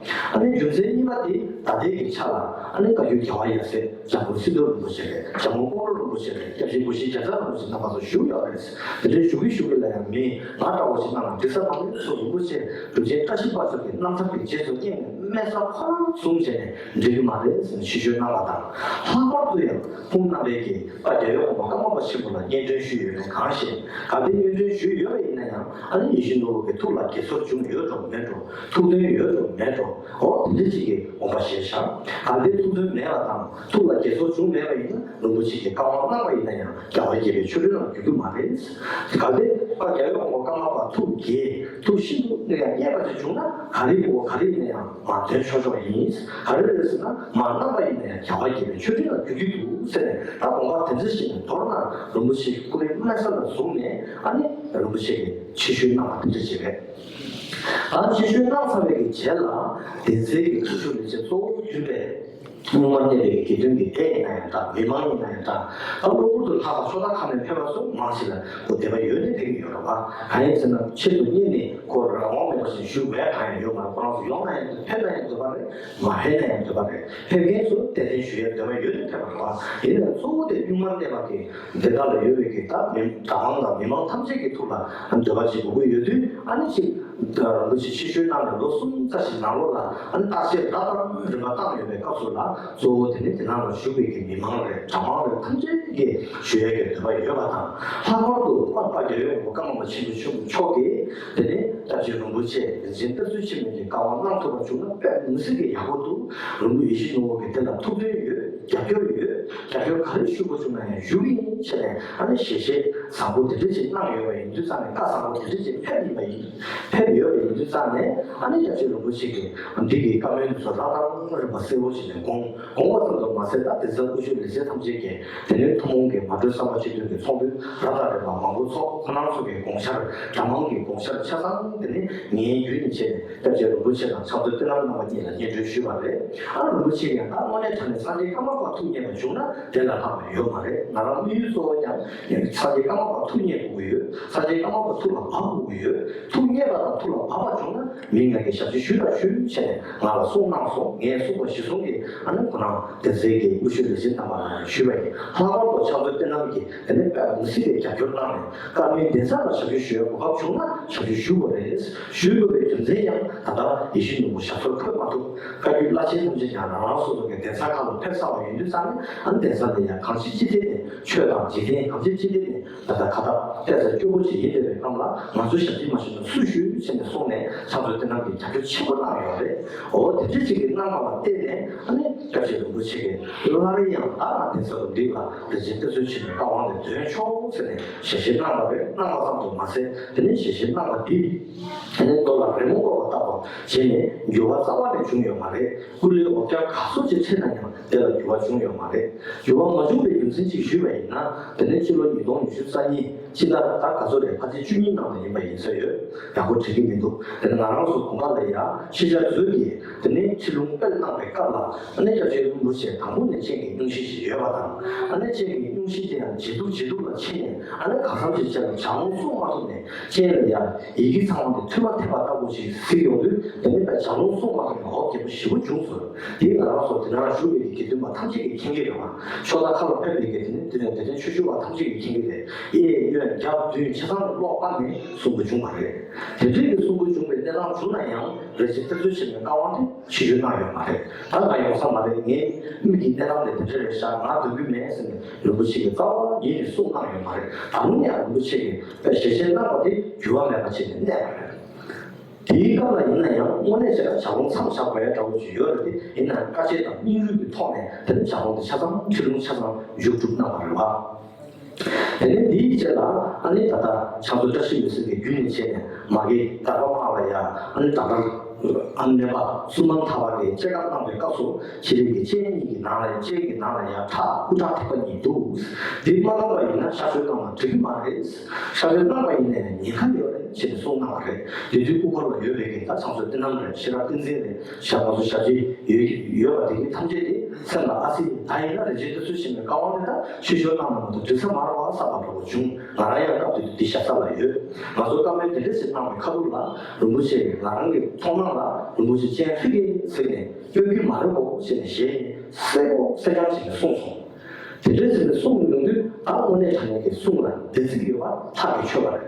ཨ་ནི་རྒྱུ་མཚན་གཉིས་པ་དེ་ད་ལྟའི་གི་ཆ་ལ་ཨ་ནི་བཀའ་བརྒྱུད་རྒྱལ་བ་ཡབ་སྲས་འཇམ་མགོན་སྲིད་ཐོབ་རིན་པོ་ཆེ་རེད། འཇམ་མགོན་ཀོང་སྤྲུལ་རིན་པོ་ཆེ་རེད། སྐྱབས་རྗེ་སྐུ་ཞབས་རྒྱ་ཚ་རིན་པོ་ཆེ་རྣམ་པ་ཚོ་བཞུགས་ཡོད་རེད། དེ་འདྲའི་བཞུགས་ཀྱི་བཞུགས་ཀྱི་ལ་ཡང་མི་ང་འདྲ་བོ་ཞིག་གནང་ན་འགྲིག་ས་མ་རེད་ཟེར་རིན་པོ་ཆེ་གྲུབ་ཆེན་བཀྲ་ཤིས་དཔལ་འབྱོར་གྱི་རྣམ་ཐར་གྱི་རྗེས་སུ་སྙེགས་ནས་སྨན་རྩ་ཁོ་རང་བཟུང་བྱས་ནས་འགྲིག་གི་མ་རེད་ཟེར་ནས་ཕྱིར་བཤོལ་གནང་བ་དང་། ལྷག་པར་དུ་ཡང་ཁོང་རྣམ་པས་ཀྱིས་དཔལ་རྒྱལ་བའི་དབང་པོ་ཀརྨ་པ་ཆེན་པོ་ལ་སྙན་སྒྲོན་ཞུས་ཡོད་མེད་གང་ཤེས། གལ་ཏེ་སྙན་སྒྲོན་ཞུས་ཡོད་པ་ཡིན་ན་ཡང་ཨ་ནི་ཡིད་བཞིན་ནོར་བུ་གི་ཐུགས་ལ་དགྱེས་ཚོར་བྱུང་ཡོད་འགྲོ་མེད་འགྲོ། ཐུགས་དོན་ཡོད་འགྲོ་མེད་འགྲོ། འོ་དེ་འདྲ་ཅིག་གི་དགོངས་པ་བཞེས་ཤག་གལ་ཏེ་ཐུགས་དོན་མེད་པ་དང་ཐུགས་ལ་དགྱེས་ཚོར་བྱུང་མེད་པ་ཡིན་ན་རིན་པོ་ཆེ་གིས་བཀའ་དབང་གནང་བ་ཡིན་ན་ཡང་རྒྱལ་བ་དགྱེས་པའི་ཆོ་འཕྲུལ་ལ་འགྱུར་རྒྱུ་མ་རེད། གལ་ཏེ་དཔལ་རྒྱལ་བའི་དབང་པོ་ཀརྨ་པ་ཐུགས་དགྱེས་ཐུགས་ཤིན་ཏུ་ནས་ཡང་མཉེས་པ་ཅིག་བྱུང་ན་ག་རེ་དགོས་ག་རེ་ཡིན་ན་ཡང་མར་འདོན་ཆོག་ཆོག་ཡིན། ག་རེ་རེད་ཟེར་ན་མར་གནང་བ་ཡིན་ན་ཡང་རྒྱལ་བ་དགྱེས་པའི་ཆོ་འཕྲུལ་ལ་འགྱུར་གྱི་འདུག་ཟེར་ནས་ད་དགོངས་པ་དེ་འདྲ་ཞིག་ནས་མདོར་ན་རིན་པོ་ཆེ་སྐུ་རིམ་དམའ་ས་ལ་བཟུང་ནས་ཨ་ནི་རིན་པོ་ཆེ་གིས་ཕྱིར་བཤོལ་གནང་བ་དེ་འདྲ་ཞིག་རེད། ད་ཕྱིར་བཤོལ་གནང་ཚར་བའི་གི་རྗེས་ལ་གདན་སའི་གི་དབུ་བཞུགས་ལས་བྱེད་གཙོ་བོ་གྱུར་པའི་སྙུང་གར་གནས་པའི་དགེ་འདུན་གྱི་སྡེ་ཡིན་ན་ཡང་འདྲ། མི་མང་ཡིན་ན་ཡང་འདྲ། ད་གློ་བུར་དུ་ལྷག་པ་ཕྱོགས་མཐའ་ཁག་ནས་ཕེབས་པ་ཚོ་མང་ཆེ་ལ་ཁོ་དད་པ་ཡོད་ནས་ཕེབས་ཀྱི་ཡོད་རེད་པ། གང་ཡིན་ཟེར་ན་ཆེད་དུ་གཉེར་ནས་ཁོ་རང་དབང་མེད་པ་ཞིག་བཞུགས་པའི་གང་ཡང་ཡོད་མ་རེད། ཁོ་རང་ཚོ་ཡོང་ན་ཡང་འདོད་ཕེབས་ན་ཡང་འདོད་པ་རེད། མ་ཕེབས་ན་ཡང་འདོད་པ་རེད། ཕེབས་མཁན་ཚོ་གདན་འདྲེན་ཞུ་ཡའི་འདོད་པ་ཡོད་ནས་ཕེབས་པ་རེད་པ། ཡིན་ནའང་གཙོ་བོ་དེ་སྙུང་གར་གནས་པ་གི་འདི་དག་ལ་ཡོད་པའི་གི་ད་མི་དང་དབང་དང་མི་མང་ཐམས་ཅད་ཀྱི་ཐུགས་ལ་འདོད་པ་ཅིག་དགོས་ཀྱི་ཡོད་དུས་ཨ་ནི་ཅིག་རིན་པོ་ཆེ་ཕྱིར་བཤོལ་གནང་ནས་ལོ་གསུམ་ཙམ་ཞིག་ནང་ལོགས་ལ་ཨ་ནི་བརྟག་དཔྱད་རབ་དང་རིམ་པ་བཏང་ཡོད་པའི་སྐབས་སུ་ལ་གཙོ་བོ་དེ་ནི་དེ་ནང་ལ་བཞུགས་པའི་གི་མི་མང་རེད། གྲྭ་མང་རེད། ཐམས་ཅད་ཀྱིས་ཞུ་ཡས་ཀྱི་འདོད་པ་ཡོད་པ་དང་། ལྷག་པར་དུ་དཔལ་དཔལ་རྒྱལ་བའི་དབང་པོ་ཀརྨ་པ་ཆེན་པོ་མཆོག་གིས་དེ་ནི་སྐྱབས་རྗེ་རིན་པོ་ཆེ་རིན་ཆེན་རྟ་ཚུལ་ཆེན་མོ་གི་བཀའ་དབང་གནང་ཐུབ་པ་བྱུང་ན་དཔེ་མི་སྲིད་ཀྱི་ཡག་པོ་འདུག་རིན་པོ་ཡིད་བཞིན་ནོར་བུ་གིས་དེ་ལ་ཐུགས་ཕན་ཡོད། རྒྱབ་སྐྱོར་ཡོད། རྒྱབ་སྐྱོར་ག་རེ་ཞུ་དགོས་བྱུང་ན་ཡང་ཞུ་གི་ཡིན་བྱས་ནས་ཨ་ནི་ཞལ་བཞེས་བཟང་པོ་དེ་འདྲ་ཅིག་གནང་ཡོད་པ་ཡིན་དུས་ཙང་ནས་བཀའ་བཟང་པོ་དེ་འདྲ་ཅིག་ཕེབས་ཡིན་པ་ཡིན། ཕེབས་ཡོད་པ་ཡིན་དུས་ཙང་ནས་ཨ་ནི་སྐྱབས་རྗེ་རིན་པོ་ཆེ་གིས་འདི་གི་བཀའ་མོལ་འདི་ཚོ་རབ་དང་རིམ་པ་གསལ་བོ་བྱས་ནས་དགོངས་དགོངས་པ་ཙམ་དུ་མ་ཟད། ད་གདན་ས་དབུ་བཞུགས་ལས་བྱེད་ཐམས་ཅད་ཀྱིས་དེ་ནས་ཐུན་མོང་གི་མ་གྲོས་བསམ་པ་གཅིག་མཐུན་གྱི་ཚོགས་འདུ་རབ་དང་རིམ་པ་མང་པོ་ཚོགས། ཁོང་རྣམ་ཚོ་གི་དགོངས་འཆར་གྲྭ་མང་གི་དགོངས་འཆར་ཆ་ཚང་དེ་ནས་ངས་བརྒྱུད་ནས་བྱས་ནས་སྐྱབས་རྗེ་རིན་པོ་ཆེ་དང་ཕྱག་མཛོད་བསྟན་རྣམ་རྣམ་པ་གཉིས་ལ་སྙན་སྒྲོན་ཞུས་པ་རེད། ཨ་རིན་པོ་ཆེ་ཡང་ད་དངོས་གནས་དྲང་གནས་སངས་རྒྱས་ཀརྨ་པ་ཐུགས་མཉེས་པ་བྱུང་ན་དེ་ལས་ལྷག་པ་ཡོད་མ་རེད། ང་རང་དམིགས་ཡུལ་གཙོ་བོ་ཀྱང་ཡང་སངས་རྒྱས་ཀརྨ་པ་ཐུགས་མཉེས་དགོས་ཀྱི་ཡོད། སངས་རྒྱས་ཀརྨ་པ་ཐུགས་ལ་བབ་དགོས་ཀྱི་ཡོད། ཐུགས་མཉེས་པ་དང་ཐུགས་ལ་བབ་པ་བྱུང་ན་མི་ང་གི་ཞབས་ཕྱི་ཞུ་དང་ཞུ་བྱས་ནས་ང་ལ་གསུང་གནང་སོང་། ངས་གསུངས་པ་གཞིར་བཟུང་གིས་ཨ་ནི་ཁོ་རང་གདན་སའི་གི་དབུ་བཞུགས་ལས་བྱེད་རྣམ་པ་ལ་ཞུས་པ་ཡིན། ལྷག་པར་དུ་ཕྱག་མཛོད་བསྟན་རྣམ་གྱིས་དེ་ནས་དཔེ་མི་སྲིད་པའི་རྒྱབ་སྐྱོར་གནང་ནས་ཀརྨའི་གདན་ས་ལ་ཞབས་ཕྱི་ཞུ་བའི་གོ་སྐབས་བྱུང་ན་ཞབས་ཕྱི་ཞུ་དགོས་རེད། ཞུ་དགོས་པའི་རྒྱུ་མཚན་ཡང་ད་ལྟ་ཡིད་བཞིན་ནོར་བུ་ཞབས་སོར་འཁོད་མ་ཐུབ། བཀའ་བརྒྱུད་བླ་ཆེན་ཐམས་ཅད་ཀྱང་རང་རང་སོ་སོ་གི་གདན་ས་ཁག་ལ་ཕེབས་ཚར་བ་ཡིན་དུས་ཙང་ནས་ཨ་ནི་གདན་ས་ལ་ཡང་གང་ཅི་ཅི་ཐད་ནས་ཆོས་དང་འཇིག་རྟེན་གང་ཅི་ཅི་ཐད་ནས་ད་ལྟ་ཁ་བཏགས་བལྟས་ཚེ་སྐྱོ་པོ་ཅིག་ཡིན་བསྡད་པའི་སྐབས་ལ་ང་ཚོ་ཞབས་ཕྱི་མ་ཞུས་ན་སུས་ཞུ་ཟེར་ནས་གསུངས་ནས་ཕྱག་མཛོད་བསྟན་རྣམ་གྱིས་རྒྱབ་སྐྱོར་ཆེན་པོ་གནང་ཡོད་རེད། འོ་དེ་འདྲ་ཅིག་གིས་གནང་བ་ལ་བརྟེན་ནས་ཨ་ནི་སྐྱབས་རྗེ་རིན་པོ་ཆེ་གིས་སླར་ཡང་ད་ང་གདན་ས་རུ་འདི་ལ་རིན་ཆེན་རྟ་ཚུལ་ཆེན་མོའི་བཀའ་དབང་དེ་འདོན་ཆོག་ཟེར་ནས་ཞལ་བཞེས་གནང་བ་རེད། གནང་བ་ཙམ་དུ་མ་ཟད་དེ་ནས་ཞལ་བཞེས་གནང་བ་འདི་དེ་ནས་མདོ་ལ་རི་མོ་བཀོད་པ་ལྟ་བུ་བྱས་ནས་འགྱུར་བ་རྩ་བ་ནས་བྱུང་ཡོད་མ་རེད། སྐུ་ལས་འོ་བརྒྱལ་ག་ཚོད་ཅིག་འཕྲད་ན་ཡང་དེ་ལ་འགྱུར་བ་བྱུང་ཡོད་མ་རེད། འགྱུར་བ་མ་བྱུང་བའི་རྒྱུ་མཚན་ཅིག་ཞུས་པ་ཡིན་ན། དེ་ནས་ཕྱི་ལོ་ཉིས་སྟོང་ཉི་ཤུ་རྩ་གཉིས་ཕྱི་ཟླ་ཟླ་ག་ཚོད་རེད། ཕལ་ཆེར་བཅུ་གཉིས་ནང་ལ་ཡིན་པ་ཡིན་ས་ཡོད། ཡག་པོ་དྲན་གྱི་མི་འདུག་དེ་ནས་ང་རང་ཚོ་དགོན་པ་ལ་ཡང་ཤེས་བྱ་མཛོད་ཀྱིས་དེ་ནས་ཁྲིད་ལུང་སྤེལ་གནང་བའི་སྐབས་ལ། ཨ་ནི་སྐྱབས་རྗེ་རིན་པོ་ཆེ་དང་པོ་ནས་སྤྱན་གྱི་སྙུང་གཞི་ཞིག་ཡོད་པ་དང་། ཨ་ནི་སྤྱན་གྱི་སྙུང་གཞི་དེ་ཡང་ཇེ་སྡུག་ཇེ་སྡུག་ལ་ཕྱིན་ནས། ཨ་ནི་གང་འཚམ་ཞིག་ཅིག་ལ་ལྗགས་ལུང་གསུང་མ་ཐུབ་ནས། སྤྱན་ལ་ཡང་ཡི་གེ་ཚང་བ་དེ་ཐུག་མ་ཐེབས་པ་ལྟ་བུ་ཞིག་གཟིགས་ཡོང་དུས། དེ་ནས་ལྗགས་ལུང་གསུང་མ་ཐུབ་ནས་འོ་བརྒྱལ་པོ་ཞེ་པོ་བྱུང་སོང་། དེས་ང་རང་ཚོ་དེ་ན་བཞུགས་པའི་དགེ་འདུན་པ་ཐམས་ཅད་ཀྱིས་མཁྱེན་གྱི་རེད་བ། ཕྱོགས་མཐའ་ཁག་ལ་ཕེབས་པའི་དགེ་འདུན། དེ་ནས་དད་ལྡན་ཆོས་ཞུ་བ་ཐམས་ཅད་ཀྱིས་མཁྱེན་གྱི་རེད། གཡས་གཡོན་རྒྱབ་མདུན་ཆ་ཚང་ནས་ཀློག་པ་ནས་གསུང་གི་བྱུང་བ་རེད། དེ་འདྲའི་གི་གསུང་གི་བྱུང་བའི་གནས་སྟངས་བྱུང་ན་ཡང་། རིན་ཆེན་གཏེར་མཛོད་ཆེན་མོའི་བཀའ་དབང་དེ་ཕྱིར་བསྒྱུར་གནང་ཡོད་མ་རེད། ད་ང་ཡོང་ས་མ་རེད། ངའི་མིག་གི་གནས་སྟངས་དེ་དེ་འདྲ་རེད་ཤག་ང་སྡོད་རྒྱུ་མེད་ཟེར་ནས་རིན་པོ་ཆེ་གིས་རྩ་བ་ཉིད་ནས་གསུངས་གནང་ཡོད་མ་རེད། ད་རུང་ཡང་རིན་པོ་ཆེ་གིས་དཔེ་ཞལ་བཞེས་གནང་བ་དེ་འགྱུར་བ་མེད་པ་བྱས་ནས་གནས་པ་རེད། དེའི་སྐབས་ལ་ཡིན་ན་ཡང་དངོས་གནས་བྱས་ན་ལྗགས་ལུང་མཚམས་བཞག་དགོས་ཡ་འདྲ་བོ་ཅིག་ཡོད་རེད་དེ། ཡིན་ན་ཡང་དཀའ་སྤྱད་དང་སྙིང་རུས་ཀྱི་ཐོག་ནས་དེ་ནས་ལྗགས་ལུང་དེ་ཆ་ཚང་ཁྲིད་ལུང་ཆ་ཚང་མཇུག་གྲུབ་གནང་བ་རེད་བ། དེ་ནས་འདིའི་རྗེས་ལ་ཨ་ནི་ད་ལྟ་ཕྱག་མཛོད་བཀྲ་ཤིས་འོད་ཟེར་གྱི་བརྒྱུད་ནས་བྱས་ནས། མ་གི་དར་པ་དམག་ལ་ཡ། ཨ་ནི་ད་ལྟ་ཨ་ནི་སྨན་པ་བསོད་ནམས་ཐར་པ་གིས་སྐྱེལ་ཀ་གནང་བའི་སྐབས་སུ། ཁྱེད་རང་གི་སྤྱན་གཉིས་ཀྱི་ནང་ལ། སྤྱན་གྱི་ནང་ལ་ཡ་ཁྲག་སྐུ་ཁྲག་ཐིགས་པ་གཉིས་འདུག་འདི་མ་གནང་བ་ཡིན་ན་གཤག་བཅོས་གནང་བ་འགྲིག་གི་མ་རེད། གཤག་བཅོས་གནང་བ་ཡིན་ནའི་ཉེན་ཁ་ཡོད་རེད་ཅེས་ནས་གསུངས་གནང་བ་རེད། དེ་དུས་སྐུ་འཁོར་ལ་ཡོད་པའི་གི་ད་ཚང་སོ་བསྟན་རྣམ་རེད། ཤེས་རབ་བསྟན་འཛིན་རེད། ཞབས་ང་ཚོ་ཞབས་ཕྱི་ཡོད་ཡོད་པ་དེ་གི་ཐམས་ཅད་དེ་སེམས་ལ་ཨ་ཙི། ད་ཡིན་ན་རིན་ཆེན་གཏེར་མཛོད་ཆེན་མོའི་བཀའ་དབང་དེ་ད་ཕྱིར་བསྒྱུར་གནང་མ་གཏོགས་འགྲིག་ས་མ་རེད་བ་བསམ་པ་འདྲ་བོ་བྱུང་། ང་རང་ཡང་སྐབས་དེ་དུས་འདི་ཞབས་ས་ལ་ཡོད། ང་ཚོ་བཀའ་མོལ་དེ་འདྲ་ཞིག་གནང་བའི་ཁ་ཐུག་ལ། རིན་པོ་ཆེ་ང་རང་གི་མཐོང་སྣང་ལ་རིན་པོ་ཆེ་སྤྱན་ཧྲིག་གེ་གཟིགས་ནས། སྐྱོན་གྱི་མ་རེད་གོ་ཞེས་ནས་ཞལ་ནས་གསལ་པོ་གསལ་རྐྱང་བྱས་ནས་གསུངས་སོང་། དེ་འདྲ་ཟེར་ནས་གསུངས་ཡོང་དུས། ད་དངོས་གནས་དྲང་གནས་ཀྱི་གསུང་ལ་བདེན་ཚིག་ཡོད་པ་ཐག་གིས་ཆོད་པ་རེད།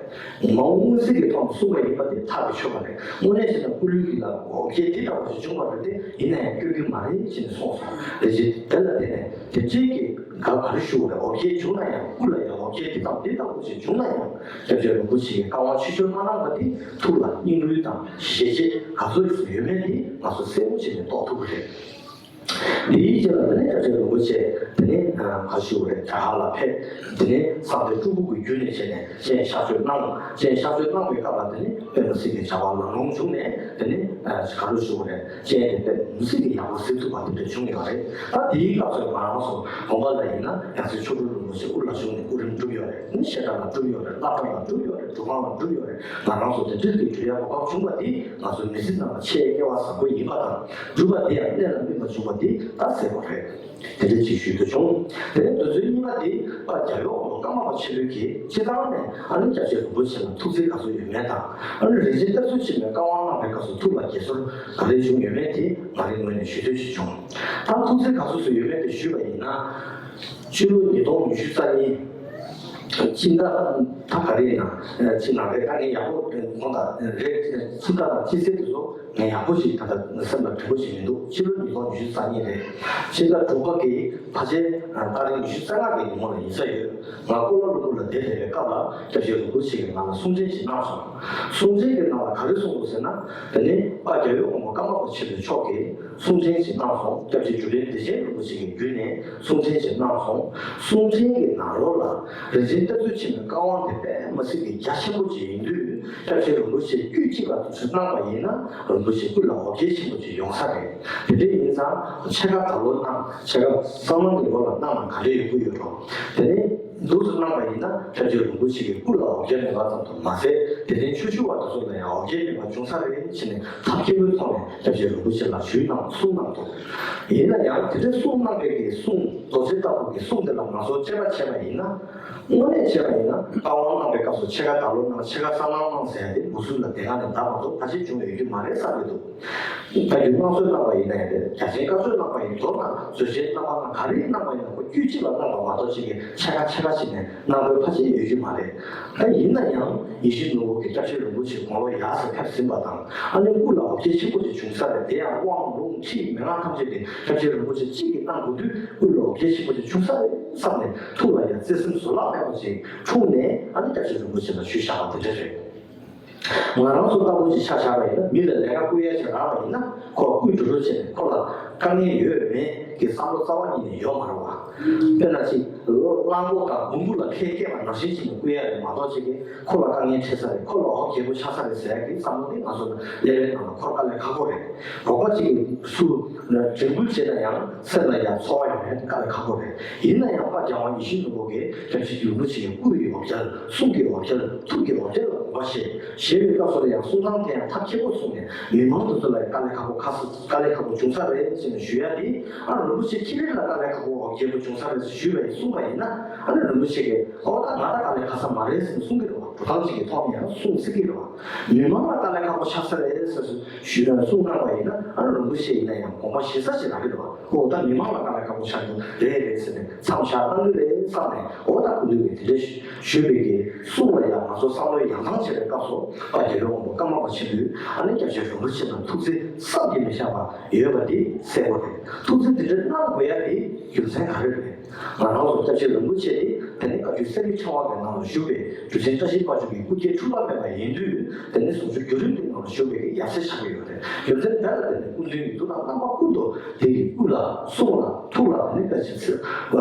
མ་འོངས་མངོན་གསལ་གྱི་ཐོག་ནས་གསུངས་པ་ཡིན་པ་དེ་ཐག་གིས་ཆོད་པ་རེད། དངོས་གནས་བྱས་ན་སྐུ་ལུས་ཀྱི་ལ་འོ་བརྒྱལ་དེ་འདྲ་བ་ཞིག་བྱུང་བ་རེད་དེ། ཡིན་ན་ཡང་སྐྱོན་གྱི་མ་རེད་ཅེས་ནས་གསུངས་སོང་། རེད་ཅེས་དེ་ལ་བརྟེན་ནས་དེ་འདྲའི་གི་ག་ག་རེ་ཞུ་དགོས་རེད། འོ་བརྒྱལ་བྱུང་ན་ཡང་། སྐུ་ལ་ཡང་འོ་བརྒྱལ་དེ་དང་དེ་ལྟ་བུ་ཞིག་བྱུང་ན་ཡང་། སྐྱབས་རྗེ་རིན་པོ་ཆེ་གི་བཀའ་དབང་ཕྱིར་བསྒྱུར་མ་གནང་བ་དེ་ཐུགས་ལ་སྙིང་རུས་དང་ཞེ་བཅད་ག་ཚོད་ཡོད་མེད་དེ་ང་ཚོ་གསལ་པོ་བྱས་ནས་རྟོགས་ཐུབ་ཀྱི་རེད། དེའི་རྗེས་ལ་དེ་ནས་སྐྱབས་རྗེ་རིན་པོ་ཆེ་དེ་ནས་ག་ཞུ་བ་རེད། རྒྱ་གར་ལ་ཕེབས། དེ་ནས་གསང་བདེ་སྤྲུལ་སྐུ་གི་བརྒྱུད་ནས་བྱས་ནས་སྤྱན་གཤགས་བཅོས་གནང་། སྤྱན་གཤགས་བཅོས་གནང་བའི་སྐབས་ལ་དེ་ནས་དཔེ་མི་སྲིད་ཀྱི་བྱ་བ་ལང་ལོང་བྱུང་ནས། དེ་ནས་ག་རེ་ཞུ་བ་རེད། སྤྱན་དེ་དཔེ་མི་སྲིད་ཀྱི་ཡག་པོ་གཟིགས་ཐུབ་པ་དེ་འདྲ་བྱུང་ཡོད་རེད། ད་དེའི་སྐབས་སུ་ང་རང་ཚོ་དགོན་པ་ལ་ཡིན་ན་ཡང་སྲིད་མཆོག་སྤྲུལ་རིན་པོ་ཆེ་དབུ་ལ་བཞུགས་ནས་སྐུ་རིམ་བསྒྲུབས་ཡོད་རེད། ནི་བཤད་གྲྭ་ལ་བསྒྲུབས་ཡོད་རེད། སློབ་གྲྭ་ལ་བསྒྲུབས་ཡོད་རེད། སྒྲུབ་ཁང་ལ་བསྒྲུབས་ཡོད་རེད། ང་རང་ཚོ་དེ་འདྲའི་གི་སྒྲུབ་ཡ་གོ་སྐབས་བྱུང་བ་དེ་ང་ཚོའི་མི་ཚེ་ནང་ལ་ཆེས་སྐལ་བ་བཟང་པོ་ཡིན་པ་དང་། སྒྲུབ་པ་དེ་ཡང་གནད་ལ་སྨིན་པ་བྱུང་བ་དེ་ད་གསལ་པོ་རེད། དེ་འདྲ་ཅིག་ཞུ་འདོད་བྱུང་། དེ་ནས་དུས་ཚོད་གཉིས་པ་དེ་པ་རྒྱལ་བའི་དབང་པོ་ཀརྨ་པ་ཆེན་པོ་གིས་སྤྱིར་བཏང་ནས་ཨ་ནི་སྐྱབས་རྗེ་རིན་པོ་ཆེ་ལ་ཐུགས་བརྩེ་ག་ཚོད་ཡོད་མེད་དང་། ཨ་ནི་རིན་ཆེན་གཏེར་མཛོད་ཆེན་མོའི་བཀའ་དབང་གནང་བའི་སྐབས་སུ་ཐུགས་ལ་དགྱེས་ཚོར་ག་རེ་བྱུང་ཡོད་མེད་དེ་ང་རའི་ངོས་ནས་ཞུ་འདོད་ཅིག་བྱུང་། ད་ཐུགས་བརྩེ་ག་ཚོད་ཚོད་ཡོད་མེད་དེ་ཞུས་པ་ཡིན་ན། ཕྱི་ལོ་ཉིས་སྟོང་ཉི་ཤུ་རྩ་གཉིས། སྤྱི་ཟླ་ད་ག་རེ་ཡིན་ན། ཕྱི་ནང་རེད། ད་ངས་ཡག་པོ་དགོངས་དག་རེད། ཕྱི་ཟླ་དང་སྤྱི་ཚེས་དེ་ཚོ་ངས་ཡག་པོ་ཞིག་ད་ལྟ་སེམས་ལ་དྲན་པོ་ཞིག་མི་འདུག་ཕྱི་ལོ་ཉིས་སྟོང་ཉི་ཤུ་རྩ་གཉིས་རེད། ཕྱི་ཟླ་དྲུག་པ་གི་ཕལ་ཆེར་ཏ་རིག་ཉི་ཤུ་རྩ་ལྔ་གི་ཉིན་མོ་ལ་ཡིན་ས་ཡོད། ང་ཀོ་ལ་ལུམ་བུར་ལ་བསྡད་བསྡད་པའི་སྐབས་ལ་སྐྱབས་རྗེ་རིན་པོ་ཆེ་གིས་ང་ལ་གསུང་འཕྲིན་ཞིག་གནང་སོང་། གསུང་འཕྲིན་གྱི་ནང་ལ་ག་རེ་གསུངས་འདུག་ཟེར་ན། དེ་ནི་པ་རྒྱལ་བའི་དབང་པོ་ཀརྨ་པ་ཆེན་པོ་མཆོག་གིས་གསུང་འཕྲིན་ཞིག་གནང་སོང་། སྐྱབས་རྗེ་འབྲུག་པའི་བདེ་ཆེན་རིན་པོ་ཆེ་གི་བརྒྱུད་ནས་གསུང་འཕྲིན་ཞིག་གནང་སོང་། གསུང་འཕྲིན་གྱི་ནང་ལོགས་ལ་རིན་ཆེན་གཏེར་མཛོད་ཆེན་མོའི་བཀའ་དབང་དེ་དཔེ་མི་སྲིད་པའི་རྒྱ་ཆེན་པོ་ཅིག་ཡིན་དུས། སྐྱབས་རྗེ་རིན་པོ་ཆེ་དཀྱུས་གཅིག་ལ་དུ་གནང་བ་ཡིན་ན། རིན་པོ་ཆེ་སྐུ་ལ་འོ་བརྒྱལ་ཆེན་པོ་ཅིག་ཡོང་ས་རེད། དེ་འདྲ་ཡིན་ཙང་ཕྱེད་ཀ་ད་ལོ་གནང་། ཕྱེད་ཀ་སང་ལོ་ཉིན་མོ་ལ་གནང་ན་ག་རེ་ཡོང་གི་ཡོད་འགྲོ། དེ་ནས་འདུག་སེ་གནང་བ་ཡིན་ན་སྐྱབས་རྗེ་རིན་པོ་ཆེ་གི་སྐུ་ལ་འོ་བརྒྱལ་མེད་པ་ཙམ་དུ་མ་ཟད། དེ་ནས་ཆོས་ཞུ་བ་དེ་ཚོ་ལ་ཡང་འོ་བརྒྱལ་མེད་པ་བྱུང་ས་རེད་ཟེར་ནས་ཐབས་སྐྱོ་བོའི་ཐོག་ནས་སྐྱབས་རྗེ་རིན་པོ་ཆེ་ལ་ཞུས་གནང་། གསུངས་གནང་འདུག་ཡིན་ན་ཡང་དེ་འདྲའི་གསུངས་གནང་བའི་གི་གསུང་རྡོ་རྗེ་ལྟ་བུ་གི་གསུང་དེ་ལ་ང་ཚོ་དཔྱད་པ་བྱས་པ་ཡིན་ན། དངོས་གནས་བྱས་པ་ཡིན་ན་བཀའ་དབང་གནང་བའི་སྐབས་སུ་ཕྱེད་ཀ་ད་ལོ་གནང་། ཕྱེད་ཀ་སང་ལོ་གནང་ཟེར་ཡ་དེ་འུ་ཚོ་ལ་དེ་སྒང་ནས་ད་བར་དུ་ཕལ་ཆེར་བྱུང་ཡོད་རྒྱུ་མ་རེད་བསམ་གྱི་འདུག་ད་རྒྱུ་དམངས་གཙོས་གནང་བ་ཡིན་ན་ཡང་རེད། རྒྱ་ཆེན་སྐབས་སུ་གནང་བ་ཡིན། མདོར་ན་བཟོད་བྱའི་རྣམ་པ་ལ་ག་རེ་གནང་བ་ཡིན་ན་ཁོ་དཀྱུས་གཅིག་ལ་གནང་བ་མ་གཏོགས་ཅིག་གི་ཕྱེད་ཀ་ཕྱེད་ཀ་བྱས་ནས་གནང་དགོས་ཕལ་ཆེར་ཡོད་རྒྱུ་མ་རེད། ད་ཡིན་ན་ཡང་ཡིད་བཞིན་ནོར་བུ་གི་སྐྱབས་རྗེ་རིན་པོ་ཆེ་དགུང་ལོ་ཡར་སེ་ཕེབས་ཟིན་པ་དང་། ཨ་ནི་སྐུ་ལ་འོ་བརྒྱལ་ཆེན་པོ་ཅིག་བྱུང་ས་རེད། དེ་ཡང་དབང་ལུང་ཁྲིད་མན་ངག་ཐམས་ཅད་དེ་སྐྱབས་རྗེ་རིན་པོ་ཆེ་གཅིག་གིས་གནང་དགོས་དུས། སྐུ་ལ་འོ་བརྒྱལ་ཆེན་པོ་ཅིག་བྱུང་ས་རེད་བསམ་ནས་ཐུགས་ལ་ཡང་བརྩེ་སེམས་བཟོད་གླགས་མེད་པ་ཅིག་འཁྲུངས་ནས། ཨ་ནི་སྐྱབས་རྗེ་རིན་པོ་ཆེ་ལ་ཞུས་བཞག་པ་དེ་འདྲ་རེད། ང་རང་ཚོ་ལྟ་བུ་ཅིག་ཆ་བཞག་པ་ཡིན་ན། མི་ལ་ལས་ཀ་བསྐུར་ཡ་ཅིག་རག་པ་ཡིན་ན་ཁོ་ལ་བསྐུར་འགྲོ་རོགས་བྱས་ནས་ཁོ་ལ་ དཀའ་ངལ་ཡོད་མེད་ཀྱི་བསམ་བློ་རྩ་བ་ཉིད་ནས་ཡོད་མ་རེད་བ། དཔེར་ན་ཅིག་གླང་པོ་དང་སྦོམ་བུ་ལ་ཁལ་སྐྱེས་པ་ནང་བཞིན་ཅིག་ནས་བསྐུར་ཡ་རེད་མ་གཏོགས་ཅིག་གིས་ཁོ་ལ་དཀའ་ངལ་འཕྲད་ས་རེད། ཁོ་ལ་འོ་རྒྱལ་པོ་ཆགས་ས་རེད་ཟེར་ཡ་གི་བསམ་བློ་དེ་ང་ཚོ་ལ་སླེབས་པའི་ནང་ལ་འཁོར་དཀའ་ལས་ཁག་པོ་རེད། འབྲོག་པ་ཅིག་གིས་སུ་འགྲན་བསྡུར་བྱས་ན་ཡང་སེམས་ལ་ཡང་ཚོར་བ་ཡོང་ཡ་དཀའ་ལས་ཁག་པོ་རེད། ཡིན་ན་ཡང་པ་རྒྱལ་དབང་ཡིད་བཞིན་ནོར་བུ་གིས་སྐྱབས་རྗེ་རིན་པོ་ཆེ་གི་སྐུ་ཡི་འོ་བརྒྱལ། གསུང་གི་འོ་བརྒྱལ། ཐུགས་ཀྱི་འོ་བརྒྱལ་ལ་དགོངས་པ་བཞེས། བཞེས་པའི་སྐབས་སུ་ལ་ཡང་གསུང་སྟངས་དེ་ཡང་ཐབས་མཁས་པོ་གསུངས་ནས་མི་མང་དེ་ཚོ་ལ་ཡང་དཀའ་ལས་ཁག་པོ་ཁ་ས་དཀའ་ལས་ཁག་པོ་བྱུང་ས་རེད་ཟེར་ནས་ཞུ་ཡ་དེ། ཨ་རིན་པོ་ཆེ་ཁྱེད་རང་ལ་དཀའ་ལས་ཁག་པོ་འོ་བརྒྱལ་པོ་བྱུང་ས་རེད་ཟེར་ཞུས་པ་ཡིན་གསུངས་པ་ཡིན་ན། ཨ་ནི་རིན་པོ་ཆེ་གིས་འོ་ད་ང་ལ་དཀའ་ལས་ཁག་ས་མ་རེད་ཟེར་ནས་གསུང་གི་རེད་བ། འགྲོ་སྟངས་ཅིག་གི་ཐོག་ནས་ཡང་གསུང་སྲིད་ཀྱི་རེད་བ། མི་མང་ལ་དཀའ་ལས་ཁག་པོ་ཆགས་ས་རེད་ཟེར་ཞུས་ན་གསུང་གནང་བ་ཡིན་ན། ཨ་ནི་རིན་པོ་ཆེ་ཡིན་ན་ཡང་དགོངས་པ་བཞེས་ས་ཞིག་རག་གི་རེད་བ། ཨོ་ད་མི་མང་ལ་དཀའ་ལས་ཁག་པོ་ཆགས་ཀྱི་རེད་རེད་ཟེར་ནས་མཚམས་བཞག་གནང་གི་རེད་བསམ་ནས། ཨོ་ད་སྐུ་མདུན་གྱིས་དེ་འདྲ་ཞུས་པའི་གི་གསུང་ལ་ཡང་ང་ཚོ་བསམ་བློ་ཡང་ཐང་བྱེད་པའི་སྐབས་སུ་པ་རྒྱལ་བའི་དབང་པོ་ཀརྨ་པ་ཆེན་པོས་ཨ་ནི་སྐྱབས་རྗེ་རིན་པོ་ཆེ་དང་ཐུགས་བརྩེ་བསམ་གྱིས་མི་ཁྱབ་པ་ཡོད་པ་དེ་གསལ་པོ་རེད། ཐུགས་བརྩེ་དེ་འདྲ་གནང་དགོས་ཡ་དེ་རྒྱུ་མཚན་ག་རེ་རེད། ང་རང་ཚོ་སྐྱབས་རྗེ་རིན་པོ་ཆེ་དེ་དེ་ནི་བཀའ་བརྒྱུད་གསེར་གྱི་ཕྲེང་བ་གི་ནང་ལ་བཞུགས་པའི་གྲུབ་ཆེན་བཀྲ་ཤིས་དཔལ་འབྱོར་གྱི་སྐུ་སྐྱེ་འཁྲུངས་པ་མེད་པ་ཡིན་དུས། དེ་ནི་ཟུང་འཇུག་བརྒྱུད་རིམ་གྱི་ནང་ལ་བཞུགས་པའི་ཡབ་སྲས་ཆགས་ཀྱི་ཡོད་རེད། རྒྱུ་མཚན་དེ་ལ་བརྟེན་ནས་སྐུ་མདུན་གྱི་ཐུགས་དམ་རྣམ་པ་ཀུན་ཏུ་དེ་ཡི་སྐུ་ལ་གསུང་ལ་ཐུགས་ལ་དེ་ནི་བཀའ་ཆད་ཚེ་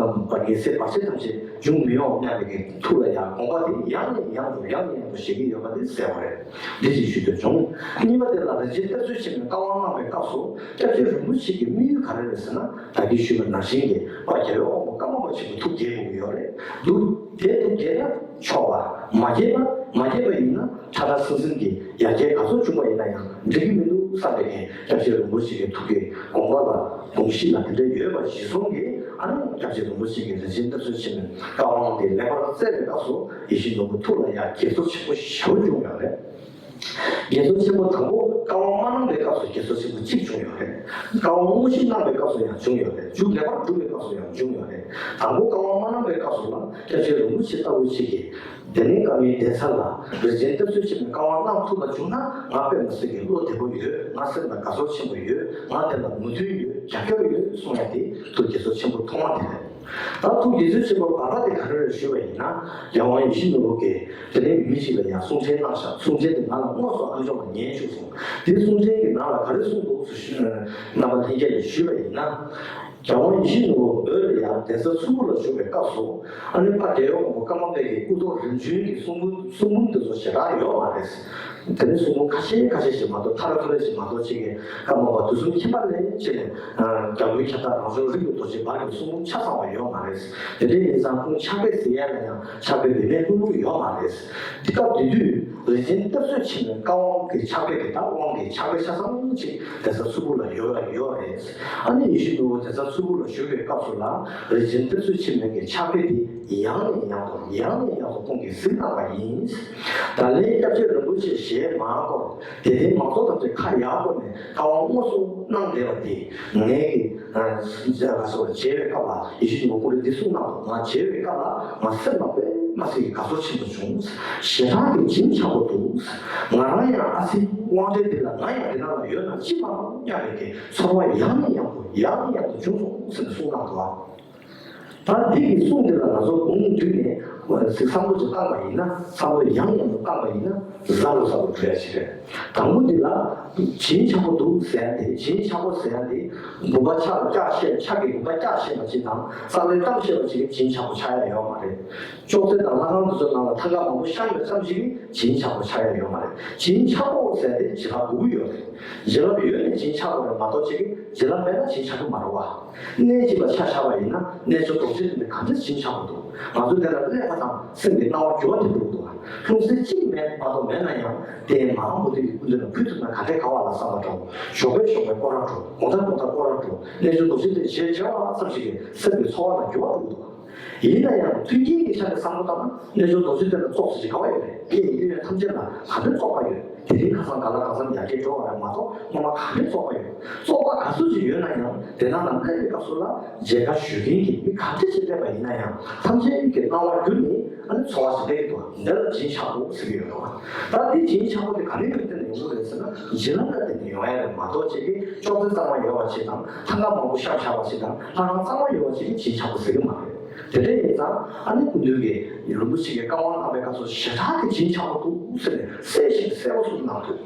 ཉེས་སེལ་བར་ཆད་ཐམས་ཅད་འབྱུང་མི་ཡོང་སྙམ་པའི་གི་ཐུགས་ལ་ཡང་དགོངས་པ་དེ་ཡང་ནས་ཡང་དུ་ཡང་ནས་ཡང་དུ་བཞེས་ཀྱི་ཡོད་པ་དེ་གསལ་བ་རེད། འདི་ཞིག་ཞུ་འདོད་བྱུང་། གཉིས་པ་དེ་ལ་རིན་ཆེན་གཏེར་མཛོད་ཆེན་མོས་བཀའ་དབང་གནང་བའི་སྐབས་སུ་སྐྱབས་རྗེ་རིན་པོ་ཆེ་གི་དམིགས་ཡུལ་ག་རེ་རེད་ཟེར་ན། ད་གིན་ཞུས་པ་ནང་བཞིན་གྱི་པ་རྒྱལ་བའི་དབང་པོ་ཀརྨ་པ་ཆེན་པོ་ཐུགས་དགྱེས་དགོས་ཀྱི་ཡོད་རེད་འདུག་དེ་ཐུགས་དགྱེས་ན་ཆོག་པ་མ་དགྱེས་ན། མ་དགྱེས་པ་ཡིན་ན་ཁྲ་ཁྲ་ཟིང་ཟིང་གི་ཡར་རྒྱས་ག་ཚོད་བྱུང་བ་ཡིན་ན་ཡང་འགྲིག་གི་མི་འདུག་བསམ་པའི་གི་སྐྱབས་རྗེ་རིན་པོ་ཆེ་གི་ཐུགས་ཀྱི་དགོངས་པ་ལ་དགོངས་གཞི་ལ་དེ་འདྲ་ཡོད་པ་གཞིར་བཟུང་གིས། ཨ་ནི་སྐྱབས་རྗེ་རིན་པོ་ཆེ་གི་རིན་ཆེན་གཏེར་མཛོད་ཆེན་མོའི་བཀའ་དབང་དེ་ལེགས་པར་བསྩལ་བའི་སྐབས་སུ་ཡིད་བཞིན་ནོར་བུ་ཐུགས་ལ་ཡང་དགྱེས་ཚོར་ཆེན་པོ་ཞེ་པོ་བྱུང་ཡོད་རེད། དགྱེས་ཚོར་ཆེན་པོ་དང་པོ་བཀའ་དབང་མ་གནང་བའི་སྐབས་སུ་དགྱེས་ཚོར་ཆེན་པོ་གཅིག་བྱུང་ཡོད་རེད། བཀའ་དབང་དངོས་གཞི་གནང་བའི་སྐབས་སུ་ཡང་བྱུང་ཡོད་རེད། མཇུག་ལེགས་པར་གྲུབ་པའི་སྐབས་སུ་ཡང་བྱུང་ཡོད་རེད། དང་པོ་བཀའ་དབང་མ་གནང་བའི་སྐབས་སུ་ལ་སྐྱབས་རྗེ་རིན་པོ་ཆེ་ལྟ་བུ་ཅིག་གིས་དེ་ནས་བཀའ་མའི་གདན་ས་ལ་རིན་ཆེན་གཏེར་མཛོད་ཆེན་མོའི་བཀའ་དབང་གནང་ཐུབ་པ་བྱུང་ན་ང་དཔེ་མི་སྲིད་ཀྱི་བློ་བདེ་པོ་ཡོད། ང་སེམས་ལ་དགའ་ཚོར་ཆེན་པོ་ཡོད། ང་དེ་ལ་མོས་མཐུན་ཡོད། རྒྱབ་སྐྱོར་ཡོད་གསུང་ཡ་དེ་ཐུགས་དགྱེས་ཚོར་ཆེན་པོ་ཐོག་མ་དེ་རེད། ད་ཐུགས་དགྱེས་ཚོར་ཆེན་པོ་བར་པ་དེ་ག་རེ་རེད་ཞུས་པ་ཡིན་ན། རྒྱལ་དབང་ཡིད་བཞིན་ནོར་བུ་གིས་དེ་ནས་མི་ཞིག་ལ་ཡང་གསུང་འཕྲིན་གནང་ཤག་གསུང་འཕྲིན་དེ་ང་ལ་དངོས་སུ་ཨ་མཆོག་ལ་ཉན་བཅུག་སོང་། དེ་གསུང་འཕྲིན་གྱི་ནང་ལ་ག་རེ་གསུངས་འདུག་ཟེར་ཞུས། རྣམ་པ་ལྷན་རྒྱས་ལ་ཞུས་པ་ཡིན་ན། རྒྱལ་དབང་ཡིད་བཞིན་ནོར་བུ་བོད་ལ་ཡང་གདན་ས་མཚུར་ཕུ་ལ་བཞུགས་པའི་སྐབས་སུ། ཨ་ནི་པ་རྒྱལ་བའི་དབང་པོ་ཀརྨ་པའི་གི་སྐུ་ཐོག་རིམ་བྱོན་གྱི་གསུང་འབུམ་གསུང་འབུམ་དེ་ཚོ་ཞེ་དྲག་ཡོད་མ་རེད། དེ་ནས་གསུང་འབུམ་ཁ་ཤས་ཁ་ཤས་ཤིག་མ་གཏོགས། ཐ་ར་ཐུ་ར་ཞིག་མ་གཏོགས་ཅིག་གིས་ཀརྨ་པ་དུས་གསུམ་མཁྱེན་པ་ལས་ཅེས་ནས། རྒྱལ་པོའི་ཁྱབ་བདག་རང་བྱུང་རིག་པའི་རྡོ་རྗེ་འབར་གྱི་གསུང་འབུམ་ཆ་ཚང་བ་ཡོད་མ་རེད། དེ་འདྲ་ཡིན་ཙང་ཁོང་ཕྱག་དཔེ་གཟིགས་ཡ་ལ་ཡང་ཕྱག་དཔེ་བེད་མེད་ལྷུག་ལྷུག་ཡོད་མ་རེད། དེ་སྐབས་དེ་དུས་རིན་ཆེན་གཏེར་མཛོད་ཆེན་མོའི་བཀའ་དབང་གི་ཕྱག་དཔེ་དེ་དག་དབང་གི་ཕྱག་དཔེ་ཆ་ཚང་ཅིག་གདན་ས་མཚུར་ཕུ་ལ་ཡོད་ཡོད་རེད། ཨ་ནི་ཡིད་བཞིན་ནོར་བུ་གདན་ས་མཚུར་ཕུ་ལ་བཞུགས་པའི་སྐབས་སུ་ལ་རིན་ཆེན་གཏེར་མཛོད་ཆེན་མོའི་གི་ཕྱག་དཔེ་དེ་ཡང་ནས་ཡང་དུ་ཡང་ནས་ཡང་དུ་ཁོང་གིས་གཟིགས་གནང་བ་ཡིན། ད་ལན་སྐྱབས་རྗེ་རིན་པོ་ཆེ་ཞལ་མ་བསྐོར། དད་ལྡན་མང་ཚོགས་ཐམས་ཅད་ཁ་ཡར་བསྐོར་ནས་བཀའ་དབང་དངོས་སུ་གནང་བསྡད་པ་དེ་ངས་ཀྱི་ཨ་ང་ཚོ་མཇལ་བའི་སྐབས་ལ་ཡིད་བཞིན་ནོར་བུ་ཁོང་གིས་འདི་གསུངས་གནང་འདུག་ང་མཇལ་བའི་སྐབས་ལ་ང་སེམས་ལ་དཔེ་མ་སྲིད་ཀྱི་དགའ་ཚོར་ཆེན་པོ་བྱུང་། ཞེ་དྲག་གི་བྱིན་ཆགས་པོ་འདུག་ང་རང་ཡང་ཨ་ཙི་དབང་གྲལ་འདི་ལ་ང་ཡང་འདི་ནང་ལ་ཡོད་ན་ཅི་མ་རུང་སྙམ་པའི་གི་ཚོར་བ་ཡང་ནས་ཡང་དུ་ཡང་ནས་ཡང་དུ་བྱུང་སོང་ཟེར་ནས་གསུངས་གནང་འདུག་ད་འདི་གི་གསུང་འདི་ལ་ང་ཚོ་དགོངས་འདུས་ནས་བསམ་བློ་ཅིག་བཏང་པ་ཡིན་ན། བསམ་བློ་ཡང་ཡང་དུ་བཏང་པ་ཡིན་ན་གཟའ་རུ་གཟའ་རུ་འགྲོ་ཡ་ཞིག་རེད། དང་པོ་འདི་ལ་བྱིན་ཆགས་པོ་འདུག་ཟེར་ཡ་དེ། བྱིན་ཆགས་པོ་ཟེར་ཡ་དེ་བུམ་པ་ཕྱག་ལ་སྐྱག་བཤད། ཕྱག་གི་བུམ་པ་སྐྱག་བཤད་པ་ཅིག་དང་རྩ་བའི་གཏམ་བཤད་པ་ཅིག་གིས་བྱིན་ཆགས་པོ་ཆགས་ཡ་ཡོད་མ་རེད། ཅོག་ཙེ་དང་ལྷ་ཁང་དེ་ཚོ་ནང་ལ་ཐང་ག་མང་པོ་བཤམས་ཡོད་ཙམ་ཞིག་གིས་བྱིན་ཆགས་པོ་ཆགས་ཡ་ཡོད་མ་རེད། བྱིན་ཆགས་པོ་ཟེར་ཡ་དེ་བྱིན་རླབས་དགོས་ཀྱི་ཡོད་རེད། བྱིན་རླབས་ཡོད་ནས་བྱིན་ཆགས་པོ་རེད་མ་གཏོགས་ཅིག་གིས་བྱིན་རླབས་མེད་ན་བྱིན་ཆགས་ཀྱི་མ་རེད་བ། གནས་གཅིག་ལ་ཆ་བཞག་པ་ཡིན་ན་རྣལ་འབྱོར་རྡོ་རྗེ་གདན་ག་འདྲ་བྱིན་ཆགས་པོ་འདུག་ང་ཚོ་དེ་ལ་སླེབས་པ་དང་སེམས་ཀྱི་སྣང་བ་འགྱུར་བ་དེ་འགྲོ་གི་འདུག་ལྷུང་བཟེད་གཅིག་མེད་མ་གཏོགས་མེད་ན་ཡང་དེའི་མ་འོངས་པ་དེ་གི་སྐུ་མདུན་ལ་ཕུལ་ཐུབ་ན་ག་འདྲས་དགའ་བ་ལ་བསམ་པ་འདྲ་བོ། ཞོགས་པའི་ཞོགས་པའི་སྐོར་ར་འགྲོ། དགོང་དག་དགོང་དག་སྐོར་ར་འགྲོ། རྣལ་འབྱོར་རྡོ་རྗེ་གདན་མཇལ་བྱ་བ་ཙམ་ཞིག་གིས་སེམས་ཀྱི་ཚོར་བ་ལ་འགྱུར་བ་འགྲོ་གི་འདུག་ཡིན་ན་ཡང་མཐུན་རྐྱེན་གྱི་ཆ་ནས་བསམ་བློ་བཏང་ན་རྣལ་འབྱོར་རྡོ་རྗེ་གདན་ལ་ཙོག་ཙེ་ཞིག་དགའ་བ་ཡོད་རེད། ཡེ་ཡིན་ཡོད་ཐམས་ཅད་ལ་ག་འདྲས་བཙོག་པ་ཡོད། དེ་རིང་ཁ་སང་ག་ལ་གང་འཚམ་ཡར་རྒྱས་འགྲོ་བ་རེད་མ་གཏོགས་སྔོན་མ་ག་འདྲས་བཙོག་པ་ཡོད། བཙོག་པ་ག་ཚོད་ཅིག་ཡོད་ན་ཡང་དེ་དག་ལ་སླེབས་པའི་སྐབས་སུ་ལ་མཇལ་ཁ་ཞུ་མཁན་གྱི་མི་ག་འདྲས་ཅིག་སླེབས་པ་ཡིན་ན་ཡང་ཐམས་ཅད་ཀྱི་སྣང་བ་བསྒྱུར་ནས་ཨ་ནི་ཚོར་བ་ཞིག་སླེབས་ཀྱི་འདུག་འདི་ལ་བྱིན་ཆགས་པོ་ཟེར་གྱི་ཡོད་རེད་བ། ད་འདི་བྱིན་ཆགས་པོ་དེ་ག་རེ་ལ་བརྟེན་ནས་ཡོང་གི་རེད་ཟེར་ན་བྱིན་རླབས་ལ་བརྟེན་ནས་ཡོང་ཡ་རེད་མ་གཏོགས་ཅིག་གིས་ཅོག་ཙེ་གཙང་མ་ཡོད་པ་ཅིག་དང་ཐང་ག་མང་པོ་བཤམས་བཞག་པ་ཅིག་དང་ལྷ་ཁང་གཙང་མ་ཡོད་པ་ཅིག་གིས་བྱིན་ཆགས་པོ་ཟེར་གྱི་མ་རེད། དེ་འདྲ་ཡིན་ཙང་ཨ་ནི་སྐུ་མདུན་གྱིས་རིན་པོ་ཆེ་གི་བཀའ་དབང་གནང་བའི་སྐབས་སུ་ཞེ་དྲག་གི་བྱིན་ཆགས་པོ་འདུག་ཟེར་ནས་གསལ་ཞིང་གསལ་པོ་གསུངས་གནང་འདུག་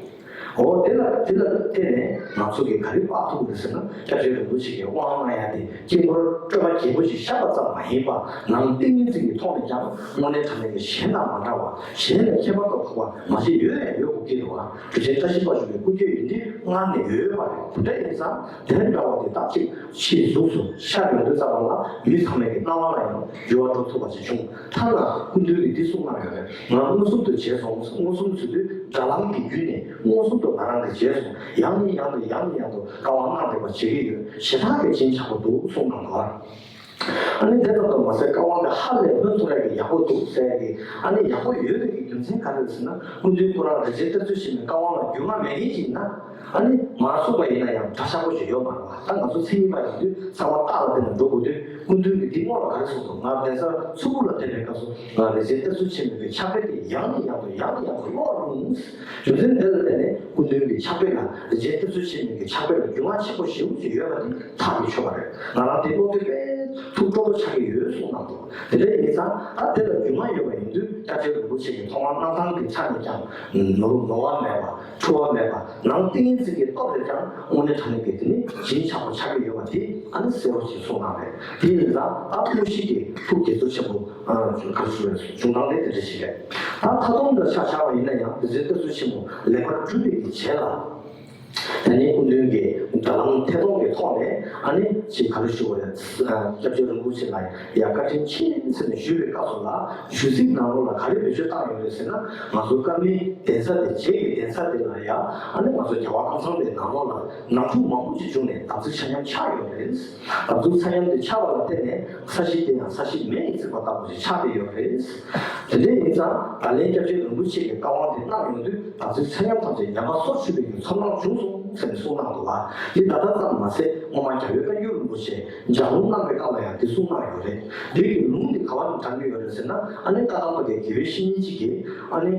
འོ་དེ་ལ་དེ་ལ་བརྟེན་ནས་ང་ཚོ་གིས་ག་རེ་དཔག་ཐུབ་ཀྱི་རེད་ཟེར་ན། སྐྱབས་རྗེ་རིན་པོ་ཆེ་གིས་དབང་གནང་ཡ་དེ་དཀྱིལ་འཁོར་སྤྲོས་པ་རྒྱས་པོ་ཞིག་བཞག་པ་ཙམ་མ་ཡིན་པར། ནང་ཏིང་ངེ་འཛིན་གྱི་ཐོག་ནས་ཀྱང་དངོས་གནས་དྲང་གནས་ཀྱི་གཞན་དང་མ་འདྲ་བ། གཞན་ལས་ཁྱད་པར་དུ་འཕགས་པ་མ་ཞིག་ཡོད་ཡང་ཡོད་དགོས་ཀྱི་རེད་བ། རིན་ཆེན་བཀྲ་ཤིས་དཔལ་འབྱོར་གྱི་སྐུ་སྐྱེ་ཡོན་ཏན་སྔར་ནས་ཡོད་པ་རེད། དེ་འདྲ་ཡིན་ཙང་དེ་འདྲ་བ་དེ་དག་ཅིག་ཕྱིའི་གཟུགས་སུ་ཤར་ཡོང་དུས་ཙམ་པ་ལ་མི་ཚང་མའི་གི་སྣང་བ་ལ་ཡང་འགྱུར་བ་འགྲོ་ཐུབ་པ་ཞིག་བྱུང་། ཐ་ན་སྐུ་མདུན་གྱིས་འདི་གསུངས་གནང་ཡོད་རེད། ང་མངོན་སུམ་དུ་མཇལ་སོང་། མངོན་སུམ་ཟེར་དུས་དྲ་ལམ་གྱི་བརྒྱུད་ནས་མངོན་སུམ་དུ་ང་རང་གིས་མཇལ་སོང་། ཡང་ནས་ཡང་དུ་ཡང་ནས་ཡང་དུ་བཀའ་དབང་གནང་བསྡད་པ་བྱེད་ཀྱི་ཡོད། ཞེ་དྲག་གི་བྱིན་ཆགས་པོ་འདུག་གསུངས་གནང་འདུག་ཨ། ཨ་ནི་དེ་ཙམ་དུ་མ་ཟད་བཀའ་དབང་དེ་ཧ་ལས་ཧོན་ཐོར་ཡག་གི་ཡག་པོ་འདུག་ཟེར་ཡག་གི། ཨ་ནི་ཡག་པོ་ཡོད་པའི་གི་རྒྱུ་མཚན་ག་རེ་རེད་ཟེར་ན། སྐུ་མདུན་ཁོ་རང་རིན་ཆེན་བཀྲ་ཤིས་འཁྱིལ་མའི་བཀའ་དབང་ལ་རྒྱུས་མངའ་མེད་མཁན་ཞིག་ཡིན་ན། ཨ་ནི་མར་གསུངས་པ་ཡིན་ན་ཡང་འདྲ་ཆགས་པོ་ཞིག་ཡོད་མ་རེད་བ། ད་ང་ཚོ་མཚན་ཉིད་པ་ཡིན་དུས་ཚང་མ་རྟགས་ལ་བརྟེན་ནས་འགྲོ་དགོས་དུས། སྐུ་མདུན་གྱིས་འདི་སྔོན་ལ་ག་རེ་གསུངས་འདུག་ང་གདན་ས་མཚུར་ཕུ་ལ་བསྡད་པའི་སྐབས་སུ་ང་རིན་ཆེན་བཀྲ་ཤིས་འཁྱིལ་མའི་གི་ཕྱག་དཔེ་དེ་ཡང་ནས་ཡང་དུ་ཡང་ནས་ཡང་དུ་ཀློག་རུང་། རྒྱུ་མཚན་འདི་ལ་བརྟེན་ནས་སྐུ་མདུན་གྱི་ཕྱག་དཔེ་ལ། རིན་ཆེན་བཀྲ་ཤིས་འཁྱིལ་མའི་གི་ཕྱག་དཔེ་ལ་རྒྱུས་མངའ་ཆེན་པོ་ཞེ་པོ་ཅིག་ཡོད་པ་དེ་ཐག་གིས་ཆོད་པ་རེད། ང་རང་དེ་ཀློག་དུས་དཔེ་ཐུགས་སྤྲོ་པོ་ཆགས་ཀྱི་ཡོད་གསུངས་གནང་འདུག་དེ་འདྲ་ཡིན་ཙང་ད་དེ་ལ་རྒྱུས་མངའ་ཡོད་པ་ཡིན་དུས། སྐྱབས་རྗེ་རིན་པོ་ཆེ་གི་ཐོག་མར་གནང་སྟངས་ཀྱི་ཆ་ནས་ཀྱང་ནོར་ནོར་བ་མེད་པ། འཁྲུལ་བ་མེད་པ། ནང་ཏིང་ངེ་འཛིན་གྱི་སྟོབས་ལས་ཀྱང་དངོས་གནས་དྲང་གནས་ཀྱི་དེ་ནི་བྱིན་ཆགས་པོ་ཆགས་ཀྱི་ཡོད་པ་དེ་ཨ་ནི་གསལ་པོ་ཞིག་གསུངས་གནང་རེད། དེ་ཡིན་ཙང་ད་དངོས་གཞི་གི་ཐུགས་དགྱེས་ཚོར་ཆེན་པོ་ག་རེ་ཞུ་རེད། བྱུང་སྟངས་དེ་དེ་འདྲ་ཞིག་རེད། ད་མཐའ་སྡོམ་དུ་ཆ་བཞག་པ་ཡིན་ན་ཡང་། དེ་ཚོའི་ལྟ་ཚུལ་ཆེན་པོ་ལེགས་པར་གྲུབ་པའི་གི་རྗེས་ལ། ད་ནི་སྐུ་མདུན་གྱིས་དྲ་ལམ་ཐད་གཏོང་གི་ཐོག་ནས་ཨ་ནི་ཅིག་ག་རེ་ཞུ་དགོས་རེད། སྐྱབས་རྗེ་རིན་པོ་ཆེ་ལ་ཡ་བཀའ་དྲིན་ཆེ་ཟེར་ནས་ཞུས་པའི་སྐབས་སུ་ལ། ཞུ་ཚིག་ནང་ལོགས་ལ་ག་རེ་བེད་སྤྱོད་བཏང་ཡོད་རེད་ཟེར་ན། ང་ཚོ་ཀརྨའི་གདན་ས་དེ། རྗེ་གི་གདན་ས་དེ་ལ་ཡ་ཨ་ནི་ང་ཚོ་རྒྱལ་བ་ཀམ་ཚང་པའི་ནང་ལོགས་ལ་ནང་འཁྲུག་མང་པོ་ཅིག་བྱུང་ནས་དམ་ཚིག་ཆ་མཉམ་ཆག་ཡོད་རེད། དམ་ཚིག་ཆ་མཉམ་དེ་ཆག་པ་ལ་བརྟེན་ནས་ས་གཞི་དེ་ཡང་ས་གཞི་མེ་ཡིས་ཚིག་པ་ལྟ་བུ་ཞིག་ཆགས་བསྡད་ཡོད་རེད། དེ་འདྲ་ཡིན་ཙང་ད་ལན་སྐྱབས་རྗེ་རིན་པོ་ཆེ་གིས་བཀའ་དབང་དེ་གནང་ཡོང་དུས། དམ་ཚིག་ཆ་མཉམ་ཐམས་ཅད་ཉམས་པ་སོར་ཆུད་པའི་གི་ཚོར་སྣང་བྱུང་སོང་ཟེར་ནས་གསུངས་གནང་འདུག་བ། འདི་ད་ལྟ་ཙམ་མ་ཟད་སྔོན་མ་རྒྱལ་བའི་བཀའ་འགྱུར་རིན་པོ་ཆེ་ལྗགས་ལུང་གནང་བའི་སྐབས་ལ་ཡང་འདི་གསུངས་གནང་ཡོད་རེད། འདི་གི་ལུང་འདི་ག་བ་ནས་དྲངས་ཀྱི་ཡོད་རེད་ཟེར་ན། ཨ་ནི་བཀའ་གདམས་པ་གི་དགེ་བའི་བཤེས་གཉེན་གཅིག་གིས་ཨ་ནི་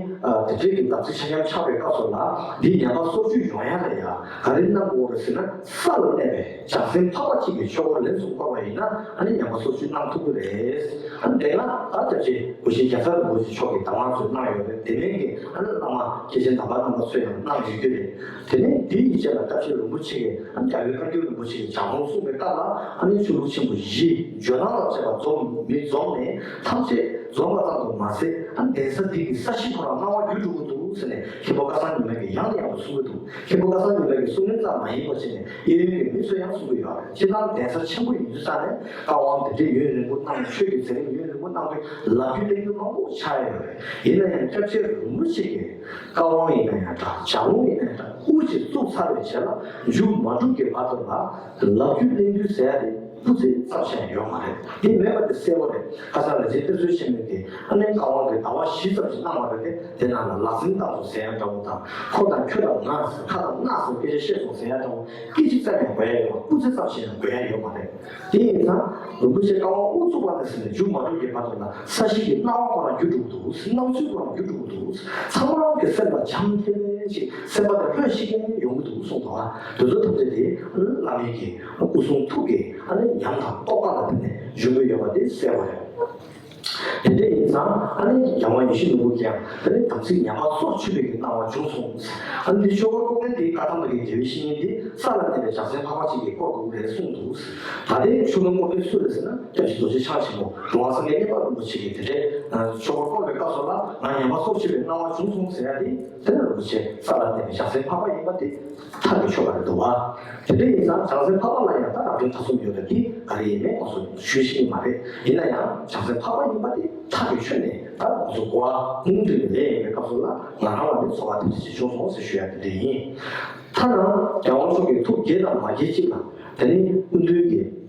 དེ་འདྲའི་གི་དམ་ཚིག་ཆ་མཉམ་ཆགས་པའི་སྐབས་སུ་ལ། འདི་ཉམས་པ་སོར་ཆུད་ཡོང་ཡ་ལ་ཡ་ག་རེ་གནང་དགོས་རེད་ཟེར་ན། ས་ལ་གནས་པའི་བྱང་སེམས་འཕགས་པ་གཅིག་གི་ཆོས་སྐོར་ལན་གསུམ་བསྐོར་བ་ཡིན་ན། ཨ་ནི་ཉམས་པ་སོར་ཆུད་གནང་ཐུབ་ཀྱི་རེད། ཨ་ནི་དེ་ལ་ད་སྐྱབས་རྗེ་སྐུ་ཞབས་རྒྱལ་ཚབ་རིན་པོ་ཆེ་མཆོག་གིས་གདམས་ངག་ཚོ་གནང་ཡོད་རེད། དེ་མིན་གྱི་ཨ་ནི་བླ་མ་མཁན་ཆེན་དམ་པ་རྣམ་པ་ཚོས་ཡང་གནང་ཡོད་ཀྱི་རེད། དེ་ནས་དེའི་ཡིག་ཆ་ལ་སྐྱབས་རྗེ་རིན་པོ་ཆེ་གིས་ཨ་ནི་རྒྱལ་བའི་བཀའ་འགྱུར་རིན་པོ་ཆེ་གི་ལྗགས་ལུང་གསུངས་པའི་སྐབས་ལ། ཨ་ནི་ཆོས་ལུགས་ཆེན་པོ་བཞི་ཇོ་ནང་ལ་བཅས་པ་འཛོམས་མི་འཛོམས་ནས་ཐམས་ཅད་འཛོམས་པ་ཙམ་དུ་མ་ཟད། ཨ་ནི་གདན་ས་འདི་གི་ས་གཞི་ཁོ་རང་སྣང་བ་བརྒྱུད་འགྲོ་གི་འདུག་ཟེར་ནས་མཁན་པོ་ཀ་སང་ཉི་མ་གིས་ཡང་ནས་ཡང་དུ་གསུང་གི་འདུག་མཁན་པོ་ཀ་སང་ཉི་མ་གིས་གསུང་མིན་ཙམ་མ་ཡིན་པ་བྱས་ནས་གཡས་གཡོན་གྱི་མི་ཚོས་ཡང་གསུང་གི་ཡོད་རེད། སྤྱིར་བཏང་གདན་ས་ཆེན་པོ་ཡིན་དུས་ཙང་ནས་བཀའ་དབང་དེ་འདྲའི་ཡུན་རིང་པོ་གནང་། ཆོས་ཀྱི་མཛད་རིམ་ཡུན་རིང་པོ་གནང་དུས་ལབ་རྒྱུ་གླེང་རྒྱུ་མང་པོ་ཆགས་ཡོད་རེད། ཡིན་ན་ཡང་སྐྱབས་རྗེ་རིན་པོ་ཆེ་གིས་བཀའ་དབང་ཡིན་ན་ཡང་འདྲ། ལྗགས་ལུང་ཡིན་ན་ཡང་འདྲ། དབུ་ཅིག་བཙུགས་ཚར་བའི་རྗེས་ལ་མཇུག་མ་གྲུབ་ཀྱི་བར་དུ་ལ་ལབ་རྒྱུ་གླེང་རྒྱུ་ཟེར་ཡ་དེ་སྤུ་རྩེ་ཙམ་ཞིག་ཡོད་མ་རེད། དེ་མེད་པ་དེ་གསལ་པོ་རེད། ཁ་སང་རིན་ཆེན་གཏེར་མཛོད་ཆེན་མོ་གིས་ཨ་ནི་བཀའ་དབང་གི་ཟླ་བ་བཞི་ཙམ་ཞིག་གནང་བ་རེད་དེ། དེ་ནང་ལ་ལག་འཛིང་བཏང་སོང་ཟེར་ཡ་འདྲ་བོ་དང་། ཁོ་དང་ཁྱོད་དང་ང་ཟེར། ཁ་དང་སྣ་ཟེར། སྐད་ཆ་བཤད་སོང་ཟེར་ཡ་འདྲ་བོ་སྐད་ཅིག་ཙམ་ཡང་གོ་ཡ་ཡོད་མ། སྤུ་རྩེ་ཙམ་ཞིག་ཡང་གོ་ཡ་ཡོད་མ་རེད། དེ་ཡིན་ཙང་རིན་པོ་ཆེ་བཀའ་དབང་དབུ་བཙུགས་པ་ནས་ཟེར་ནས་མཇུག་མ་གྲུབ་ཀྱི་བར་དུ་ལ་ས་གཞི་གི་སྣང་བ་ཁོ་རང་བརྒྱུད་འགྲོ་གི་འདུག་སྣང་ཚུལ་ཁོ་རང་བརྒྱུད་འགྲོ་གི་འདུག་ཚང་མ་གི་སེམས་པ་འཇམ་ཐིང་ཐིང་ཞིག་སེམས་པ་དེ་ལྷོད་ཤིག་ཡོང་གི་འདུག་གསུངས་འདུག་ཨ། དེ་ཚོ་ཐམས་ཅད་དེ་བླ་མའི་གི་སྐུ་གསུང་ཐུགས་ཀྱི་ཨ་ནི་ཉམས་དང་རྟོགས་པ་ལ་བརྟེན་ནས་བྱུང་གི་ཡོད་པ་དེ་གསལ་པོ་རེད། དེ་འདྲ་ཡིན་ཙང་ཨ་ནི་རྒྱལ་བ་ཡིད་བཞིན་ནོར་བུ་གིས་ཡང་དེ་ནི་དམ་ཚིག་ཉམས་པ་སོར་ཆུད་པའི་གི་སྣང་བ་བྱུང་སོང་། ཨ་ནི་འདི་ཆོས་འཁོར་བསྐོར་མཁན་དེ་བཀའ་གདམས་པ་གི་དགེ་བའི་བཤེས་གཉེན་དེ་ས་ལ་གནས་པའི་བྱང་སེམས་འཕགས་པ་གཅིག་གིས་བསྐོར་དགོས་རེད་གསུངས་འདུག་ད་ལྟའི་ཆོས་འཁོར་བསྐོར་མཁན་སུ་རེད་ཟེར་ན། སྐྱབས་རྗེ་རྡོ་རྗེ་འཆང་ཆེན་པོ་གྲུབ་དབང་སངས་རྒྱས་གཉེན་པ་རིན་པོ་ཆེ་གིས་དེ་འདྲའི་ཆོས་འཁོར་བསྐོར་བའི་སྐབས་སུ་ལ་ང་ཉམས་པ་སོར་ཆུད་པའི་སྣང་བ་བྱུང་སོང་ཟེར་ཡ་དེ། དེ་ནི་རིན་པོ་ཆེ་ས་ལ་གནས་པའི་བྱང་སེམས་འཕགས་པ་ཡིན་པ་དེ་ཐག་གིས་ཆོད་པ་རེད་འདུག་བ། དེ་འདྲ་ཡིན་ཙང་བྱང་སེམས་འཕགས་པ་ལ་ཡང་ད་རབ་འབྲིང་ཐ་གསུམ་ཡོད་རེད། དེ་ག་རེ་ཡིན་མིན་ང་ཚོ་ཞུ་ཤེས་ཀྱི་མ་རེད། ཡིན་ན་ཡང་བྱང་སེམས་འཕགས་པ་ཡིན་པ་དེ་ཐག་གིས་ཆོད་ནས། ད་ང་ཚོ་གོ་བ་ཁུངས་འདྲི་བའི་ལས་ཡིན་པའི་སྐབས་སུ་ལ་ང་རང་ལ་ནི་ཚོར་བ་དེ་འདྲ་ཞིག་བྱུང་སོང་ཟེར་ཞུ་ཡ་དེ་འདྲ་ཡིན། ཐ་ན་རྒྱལ་དབང་མཆོག་གི་ཐུགས་དགྱེས་དང་མ་དགྱེས་གཅིག་ལ། དེ་ནི་སྐུ་མདུན་གྱིས།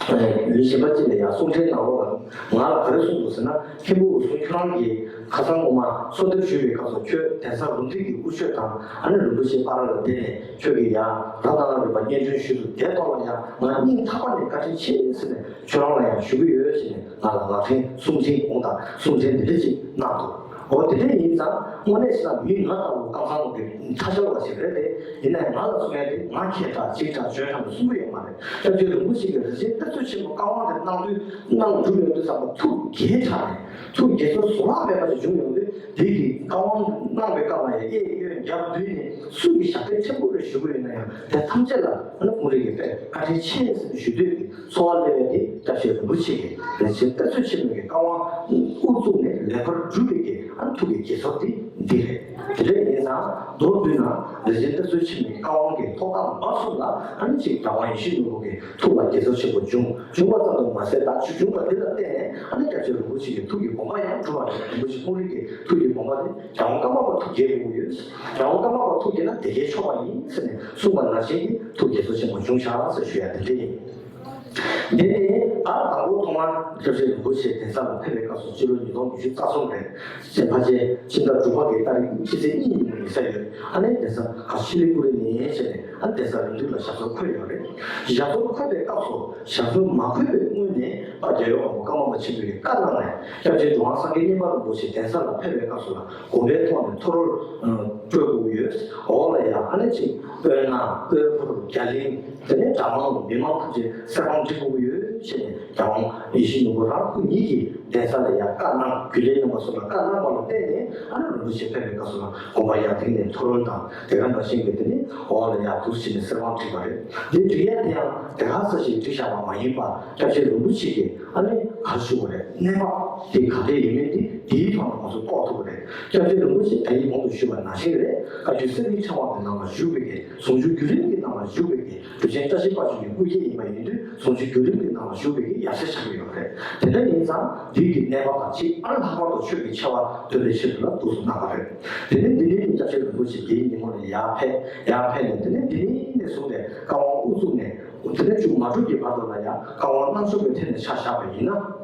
མི་གཞན་པ་གཅིག་ལ་ཡང་གསུང་འཕྲིན་ནང་ལོགས་ལ་ང་ལ་ག་རེ་གསུངས་འདུག་ཟེར་ན། མཁན་པོ་འོད་སྲུང་ཁྱོད་རང་གིས་ཁ་སང་ངོ་མ་གསོལ་འདེབས་ཞུས་པའི་སྐབས་སུ་ཁྱོད་གདན་ས་རུ་འདི་གི་དབུ་ཆོས་དང་ཨ་ནི་རིན་པོ་ཆེ་བར་ལ་བསྡད་ནས་ཁྱོད་ཀྱིས་ཡང་རབ་དང་རིམ་པ་སྙན་སྒྲོན་ཞུས་འདུག་དེ་ཐོག་ལ་ཡང་ང་སྙིང་ཐག་པ་ནས་བཀའ་དྲིན་ཆེ་ཟེར་ནས་ཁྱོད་རང་ལ་ཡང་ཞུ་གི་ཡོད་ཟེར་ནས་ང་ལ་ངག་འཕྲིན་གསུང་འཕྲིན་དགོངས་དང་གསུང་འཕྲིན་འདི་འདྲ་ཅིག་གནང་འདུག་འོ་དེ་འདྲ་ཡིན་ཙང་དངོས་གནས་ཤི་ན་མི་ང་ལྟ་བུ་ཀམ་ཚང་ལོག་གི་ཐ་ཤལ་བ་ཞིག་རེད་དེ། ཡིན་ན་ཡང་ང་ལ་གསུང་ཡ་དེ་ང་ཁྱེད་དྲག་ཅིག་དྲག་བརྗོད་དྲག་ལ་གསུང་གི་ཡོད་མ་རེད། སྐྱབས་རྗེ་རིན་པོ་ཆེ་གིས་རིན་ཆེན་རྟ་མཆོག་ཆེན་པོ་བཀའ་དབང་དེ་གནང་དུས་གནང་གྲུབ་ཡོང་དུས་ཙམ་པ་ཐུགས་དགྱེས་དྲགས་ནས་ཐུགས་དགྱེས་ཚོར་བཟོ་ལྷག་མེད་པ་ཞིག་བྱུང་ཡོང་དུས། དེ་གི་བཀའ་དབང་གནང་བའི་སྐབས་ལ་ཡང་གཡས་གཡོན་རྒྱབ་མདུན་ནས་སུ་གིས་ཞབས་སྟེགས་ཕྲན་བུ་རེ་ཞུ་གི་ཡོད་ན་ཡང་དེ་ཐམས་ཅད་ལ་ཨ་ནི་ཁོང་རང་གིས་དཔེ་བཀའ་དྲིན་ཆེ་ཟེར་ཞུ་འདོད་ཀྱི་ཚོར་བ་སླེབས་པ་དེ་སྐྱབས་རྗེ་རིན་པོ་ཆེ་གིས་རིན་ཆེན་རྟ་མཆོག་ཆེན་པོ་གི་བཀའ་དབང་དབུ་བཙུགས་ནས་ལེགས་པར་གྲུབ་པའི་གི་ཨ་ནི་ཐུགས་ཀྱི་དགྱེས་ཚོར་དེ་འདི་རེད། དེ་འདྲ་ཡིན་ཙང་མདོར་བསྡུས་ན་རིན་ཆེན་རྟ་མཆོག་ཆེན་པོའི་བཀའ་དབང་གི་ཐོག་མཐའ་བར་གསུམ་ལ་ཨ་ནི་ཅིག་རྒྱལ་དབང་ཡིད་བཞིན་ནོར་བུ་གི་ཐུགས་ལ་དགྱེས་ཚོར་ཆེན་པོ་བྱུང་བྱུང་བ་ཙམ་དུ་མ་ཟད། ད་བྱུང་བ་འདི་ལ་བརྟེན་ནས་ཨ་ནི་སྐྱབས་རྗེ་རིན་པོ་ཆེ་གི་ཐུགས་ཀྱི་དགོངས་པ་ཡང་གྲུབ་པ་རེད། རིན་པོ་ཆེ་ཁོང་རང་གི་ཐུགས་ཀྱི་དགོངས་པ་དེ་རྒྱལ་དབང་ཀརྨ་པ་ཐུགས་དགྱེས་དགོས་ཀྱི་ཡོད། རྒྱལ་དབང་ཀརྨ་པ་ཐུགས་དགྱེས་ན་དེ་གའི་ཆོག་པ་ཡིན་ཟེར་ནས་གསུངས་པ་ནང་བཞིན་གྱི་ཐུགས་དགྱེས་ཚོར་ཆེན་པོ་བྱུང་ཤག་ཟེར་ཞུ་ཡ་དེ་འདྲ་ཡིན། དེ་ནས་ད་དང་པོ་ཐོག་མར་སྐྱབས་རྗེ་རིན་པོ་ཆེ་གདན་ས་ལ་ཕེབས་པའི་སྐབས་སུ་སྤྱི་ལོ་ཉིས་སྟོང་ཉི་ཤུ་རྩ་གསུམ་རེད། ཕྱིན་ཕལ་ཆེར་ཕྱི་ཟླ་དྲུག་པ་གི་ཏ་རིག་ཕྱི་ཚེས་གཉིས་ཉིན་མོ་ཡིན་ས་ཡོད། ཨ་ནི་གདན་ས་ག་ཤི་ལི་ཀུ་རི་ནས་བྱས་ནས་ཨ་ནི་གདན་ས་རིམ་གྲོ་ལ་ཞབས་སོར་འཁོད་ཡོད་རེད། ཞབས་སོར་འཁོད་པའི་སྐབས་སུ་ཞབས་སོར་མ་འཁོད་པའི་སྔོན་ནས་ཨ་རྒྱལ་བའི་དབང་པོ་ཀརྨ་པ་ཆེན་པོས་བཀའ་གནང་ནས་སྐྱབས་རྗེ་འགྲོ་བ་སངས་རྒྱས་མཉན་པ་རིན་པོ་ཆེ་གདན་ས་ལ་ཕེབས་པའི་སྐབས་སུ་ལ་དགོན་པའི་ཐོག་ནས་ཐོ་རངས་སྤྲོད་དགོས་ཀྱི་ཡོད། འོག་ལ་ཡང་ཨ་ནི་ཅིག་སྤོས་སྣ་སྤོས་ཕོར་རྒྱ་གླིང་། དེ་ནས་གྲྭ་མང་མི་མང་ཐམས་ཅད་གསེར་ཁང་སྒྲིག་དགོས་ཀྱི་ཡོད་ཅེས་ནས་རྒྱལ་དབང་ཡིད་བཞིན་ནོར་བུ་རང་སྐུ་ཉིད་ཀྱིས་གདན་ས་ལ་ཡང་བཀའ་གནང་། རྒྱུན་ལས་རྣམ་པ་ཚོ་ལ་བཀའ་གནང་བ་ལ་བརྟེན་ནས་ཨ་ནི་རིན་པོ་ཆེ་ཕེབས་པའི་སྐབས་སུ་ལ་དགོན་པ་ཡར་ཐེངས་ནས་ཐོ་རངས་དང་དེ་ག་ནང་བཞིན་གྱི་དེ་ནས་འོག་ལ་ཡར་འདུག་ཕྱིན་ནས་གསེར་ཁང་བསྒྲིགས་པ་རེད། འདི་བསྒྲིགས་ཡ་དེ་ཡང་དེ་ག་ས་ཞིག་བསྒྲིགས་བཞག་པ་མ་ཡིན་པར་སྐྱབས་རྗེ་རིན་པོ་ཆེ་གིས་ཨ་ནི་ག་རེ་ཞུ་དགོས་རེད། གནས་བབ་དེ་ག་འདྲ་ཡིན་མིན་དེ་དེའི་ཐོག་ནས་ང་ཚོ་རྟོགས་ཐུབ་ཀྱི་རེད། སྐྱབས་རྗེ་རིན་པོ་ཆེ་ད་ཡིན་གོང་དུ་ཞུས་པ་ནང་བཞིན་རེད། བཀའ་བརྒྱུད་གསེར་གྱི་ཕྲེང་བ་གི་ནང་ལ་བཞུགས་པའི་གི་ཟུང་ཆུང་བརྒྱུད་རིམ་གྱི་ནང་ལ་བཞུགས་པའི་གི་གྲུབ་ཆེན་བཀྲ་ཤིས་དཔལ་འབྱོར་གྱི་སྐུ་སྐྱེ་ཡིན་པ་ཡིན་དུས་ཟུང་ཆུང་བརྒྱུད་རིམ་གྱི་ནང་ལ་བཞུགས་པའི་གི་ཡབ་སྲས་ཆགས་ཀྱི་ཡོད་རེད། དེ་འདྲ་ཡིན་ཙང་འདི་གི་གནས་བབ་དང་གཅིག་ཨ་ལྷག་པར་དུ་ཆོས་ཀྱི་ཆེ་བ་སྟོན་པའི་ཆེད་དུ་ལ་འདུག་སེ་གནང་བ་རེད། དེ་ནས་འདི་ནས་སྐྱབས་རྗེ་རིན་པོ་ཆེ་དེའི་ཉིན་མོ་ནས་ཡར་ཕེབས། ཡར་ཕེབས་ནས་དེ་ནས་འདི་ནས་ནས་བཟུང་སྟེ་བཀའ་དབང་དབུ་བཙུགས་ནས་དེ་ནས་མཇུག་མ་གྲུབ་ཀྱི་བར་དུ་ལ་ཡང་བཀའ་དབང་གནང་ཕྱོགས་ཀྱི་ཐད་ནས་ཆ་བཞག་པ་ཡིན་ན།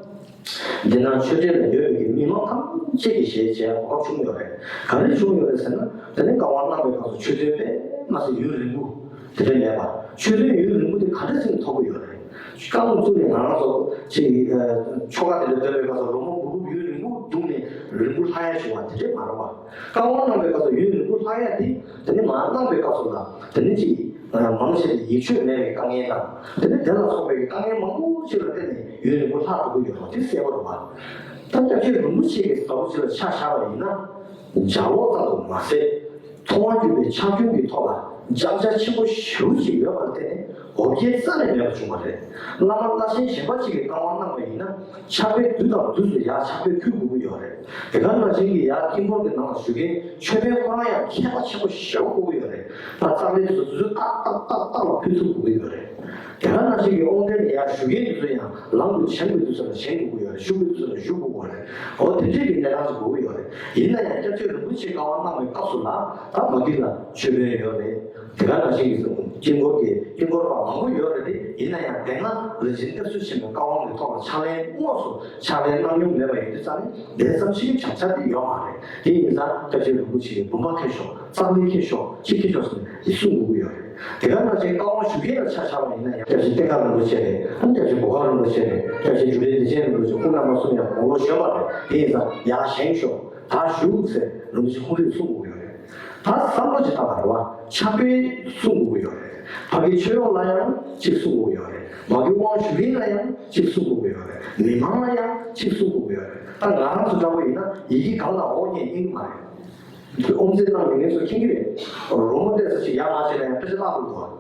འདི་ན་ཆོས་འབྲེལ་ལ་ཡོད་པའི་མི་མང་ཐམས་ཅད་ཀྱིས་ཞལ་མཇལ་གོ་སྐབས་བྱུང་ཡོད་རེད། ག་རེ་བྱུང་ཡོད་རེད་ཟེར་ན། དེ་ནས་བཀའ་དབང་གནང་བའི་སྐབས་སུ་ཆོས་ཐུན་དཔེ་མ་སྲིད་ཡུན་རིང་པོ་དེ་འདྲ་མེད་པ། ཆོས་ཐུན་ཡུན་རིང་པོ་དེ་ག་འདྲ་ཟིན་ཐོབ་ཀྱི་ཡོད་རེད། བཀའ་དབང་བཙུགས་ནས་ང་རང་ཚོ་ཅིག་ཆོ་ག་དེ་འདྲ་འདོན་པའི་སྐབས་སུ་ལོ་མང་པོ་ཡུན་རིང་པོ་འདུག་ནས་རིང་པོ་ལྷག་ཡ་བྱུང་བ་དེ་འདྲ་མ་རེད་བ། བཀའ་དབང་གནང་བའི་སྐབས་སུ་ཡུན་རིང་པོ་ལྷག་ཡ་དེ་དེ་ནས་མར་གནང་བའི་སྐབས་སུ་ལ་དེ་ནས་ཅིག་མང་ཆེ་བས་ཡིད་ཆོས་མེད་པའི་དཀའ་ངལ་དང་། དེ་ནས་དེ་ལ་སོགས་པའི་དཀའ་ངལ་མང་པོ་ཞིག་ལ་བརྟེན་ནས་ཡུན་རིང་པོ་ལྷག་འགྲོ་གི་ཡོད་རེད་པ། དེ་གསལ་པོ་རེད་པ། ད་སྐྱབས་རྗེ་རིན་པོ་ཆེ་གི་ཟླ་བོ་ཅིག་ལ་ཆ་བཞག་པ་ཡིན་ན། ལྗགས་ཀློག་ཙམ་དུ་མ་ཟད། མཐོང་བ་བརྒྱུད་པའི་ཕྱག་རྒྱུན་གྱི་ཐོག་ལ་སྦྱང་བྱ་ཆེན་པོ་ཞེ་པོ་ཅིག་ཡོད་པར་བརྟེན་ནས་འོ་བརྒྱལ་རྩ་ནས་མེད་པ་བྱུང་བ་རེད། བླ་མ་བླ་ཆེན་གཞན་པ་ཅིག་གིས་བཀའ་དབང་གནང་བ་ཡིན་ན་ཕྱག་དཔེ་དུས་དང་དུས་སུ་ཡར་ཕྱག་དཔེ་ཕུལ་དགོས་ཀྱི་ཡོད་རེད། དེ་ག་ནང་བཞིན་གྱི་ཡར་དཀྱིལ་འཁོར་གྱི་ནང་ལ་བཞུགས་མཁན་མཆོད་དཔོན་ཁོ་རང་ཡང་མཁས་པ་ཆེན་པོ་ཞེ་པོ་དགོས་ཀྱི་ཡོད་རེད། ད་རྩ་བའི་དུས་སུ་དུས་ཚོད་ཏག་ཏག་ཏག་ཏག་ལ་ཕུལ་ཐུབ་དགོས་ཀྱི་ཡོད་རེད། དེ་ག་ནང་བཞིན་གྱི་དབང་ལྡན་ལ་ཡར་བཞུགས་མཁན་དེ་ཚོ་ཡང་ལམ་དུ་བྱོན་པའི་དུས་ཚོད་ལ་བྱོན་དགོས་ཀྱི་ཡོད་རེད། བཞུགས་པའི་དུས་ཚོད་ལ་བཞུགས་དགོས་ཀྱི་ཡོད་རེད། འོ་དེ་འདྲའི་གི་གནས་སྟངས་ཤིག་དགོས་ཀྱི་ཡོད་རེད། ཡིན་ན་ཡང་སྐྱབས་རྗེ་རིན་པོ་ཆེས་བཀའ་དབང་གནང་བའི་སྐབས་སུ་ལ་ད་མ་གི་ལ་མཆོད་དཔོན་ཡོད་རེད། དེ་ག་ནང་བཞིན་གྱི་དཀྱིལ་འཁོར་གྱི་དཀྱིལ་འཁོར་པ་མང་པོ་ཡོད་རེད་དེ། ཡིན་ན་ཡང་དེ་སྔ་རིན་ཆེན་བཀའ་ཟུར་ཆེན་པོའི་བཀའ་དབང་གི་ཐོག་ལ་ཕྱག་ལེན་དངོས་སུ་ཕྱག་ལེན་གནང་མྱོང་མེད་པ་ཡིན་དུས་ཙང་ནས་དེ་ཙམ་ཞིག་བྱང་ཆ་དེ་ཡོད་མ་རེད། དེ་ཡིན་ཙང་སྐྱབས་རྗེ་རིན་པོ་ཆེ་གིས་བུམ་པ་ཁྱེར་ཤོག་རྩ་ལེ་ཁྱེར་ཤོག་ཅི་ཁྱེར་ཤོག་ཟེར་ནས་དེ་གསུང་དགོས་ཀྱི་ཡོད་རེད། དེ་ག་ནང་བཞིན་བཀའ་དབང་ཞུ་མཁན་ལ་ཆ་བཞག་པ་ཡིན་ན་ཡང་སྐྱབས་རྗེ་བསྟན་དགའ་རིན་པོ་ཆེ་རེད། ཨ་ནི་སྐྱབས་རྗེ་གོ་ཁ་རིན་པོ་ཆེ་རེད། སྐྱབས་རྗེ་འབྲུག་པའི་བདེ་ཆེན་རིན་པོ་ཆེ་ཁོང་རྣམ་པ་གསུམ་ཡང་དགུང་ལོ་གཞོན་པ་རེད། དེ་ཡིན་ཙང་ཡར་བཞེངས་ཤོག་ད་བཞུགས་ཟེར་རིན་པོ་ཆེ་ཁོང་ཚོས་གསུང་དགོས་ཀྱི་ཡོད་རེད། ད་བསམ་བློ་ཅིག་བཏང་བ་རེད་བ། ཕྱག་དཔེ་གསུང་དགོས་ཀྱི་ཡོད་རེད། ཕ་གི་ཆོས་ལུགས་ལ་ཡང་ཅིག་གསུང་དགོས་ཀྱི་ཡོད་རེད། མ་གི་དབང་ཞུ་མཁན་ལ་ཡང་ཅིག་གསུང་དགོས་ཀྱི་ཡོད་རེད། མི་མང་ལ་ཡང་ཅིག་གསུང་དགོས་ཀྱི་ཡོད་རེད། ད་ང་རང་ཚོ་འདྲ་པོ་ཡིན་ན་ཡི་གེ་གང་ལ་འོ་ཉན་ཡིན་གྱི་མ་རེད། ཨོམ་ཚེ་བཏང་ནས་ངས་ཚོ་མཁྱེན་གྱི་རེད། རོལ་མོ་བལྟས་ས་ཞིག་ཡར་མར་བྱས་ན་ཡང་ཕལ་ཆེར་བརླག་འགྲོ་གི་འདུག་